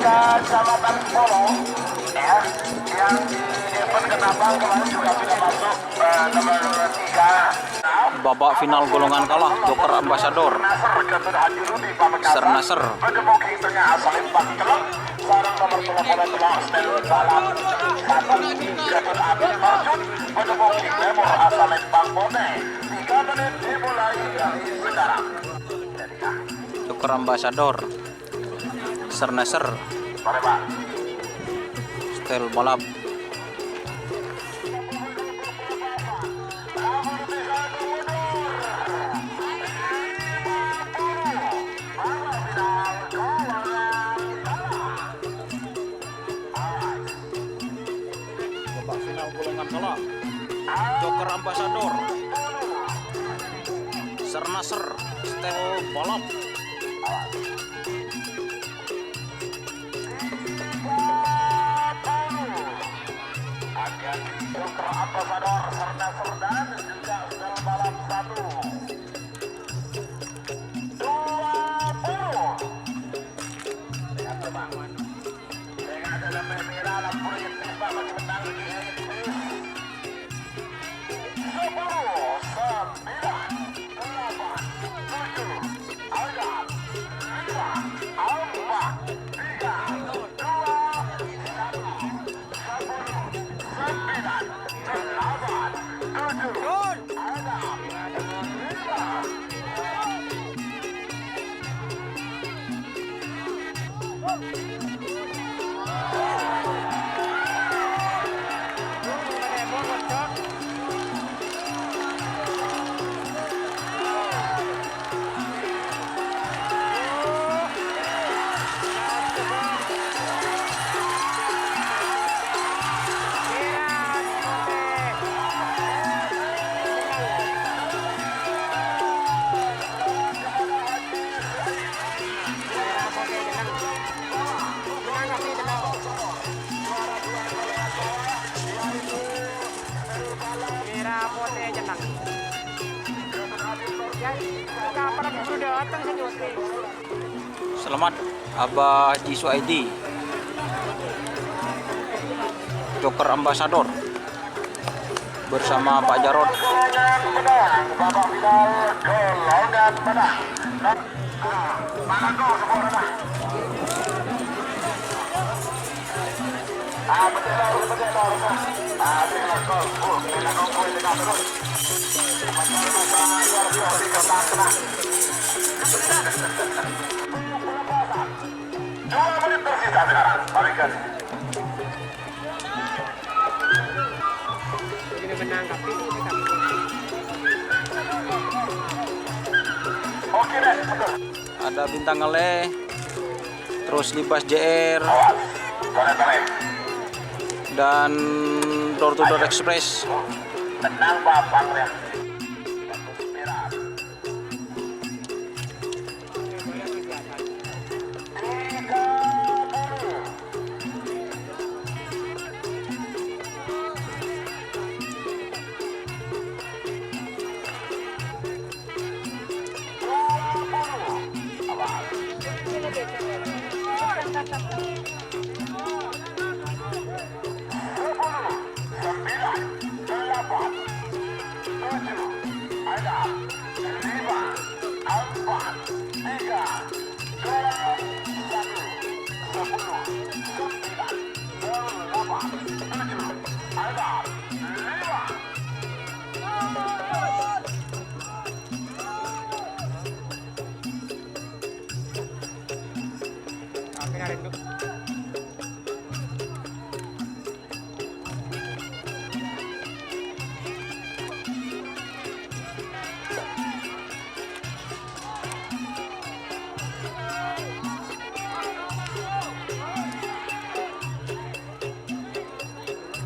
Kecamatan Polo, ya, yang di Evan Ketapang kemarin juga sudah masuk, eh, nomor tiga. Babak final golongan kala, Joker Ambassador. Sernasr. Joker Ambassador. Sernasr. Style balap. Babak final golongan kala. Joker Ambassador. Sernasr. Style balap. Joker Ambassador Sernasr dan juga Style Balap satu. Dua puluh. Dengan terbang. Dengan dalam merah, lampu yang tembak bagi menang. Sepuluh, sembilan, delapan, tujuh, enam, lima, empat, tiga, dua, satu. Selamat, Abah Haji Suaidi, Joker Ambassador, bersama Pak Jarod. Dua menit tersisa sekarang. Balikan. Oke deh, betul. Ada Bintang Ngale, terus Libas J R, dan Door to Door Express. Tenang, Bapak, ya.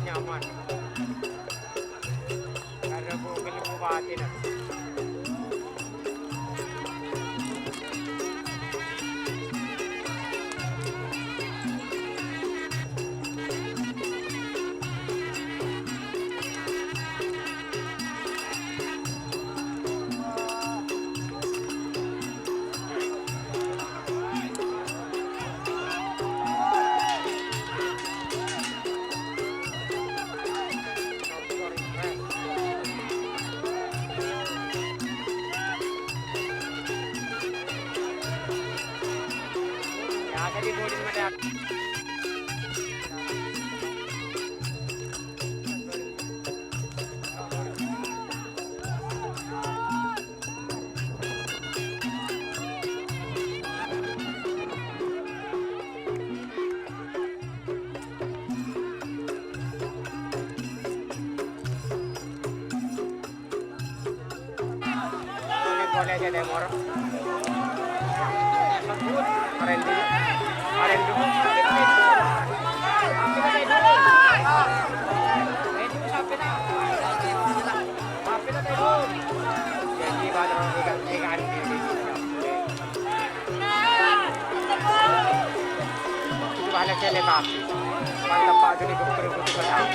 Nyaman. Karena bu-, kali bupatina. Boleh aja deh, Mor. Keren dulu. Keren dulu. Jadi, baru ikan, ikan. Itu bahaya cele, Pak. Mantap, Pak, jadi gubernur, gubernur.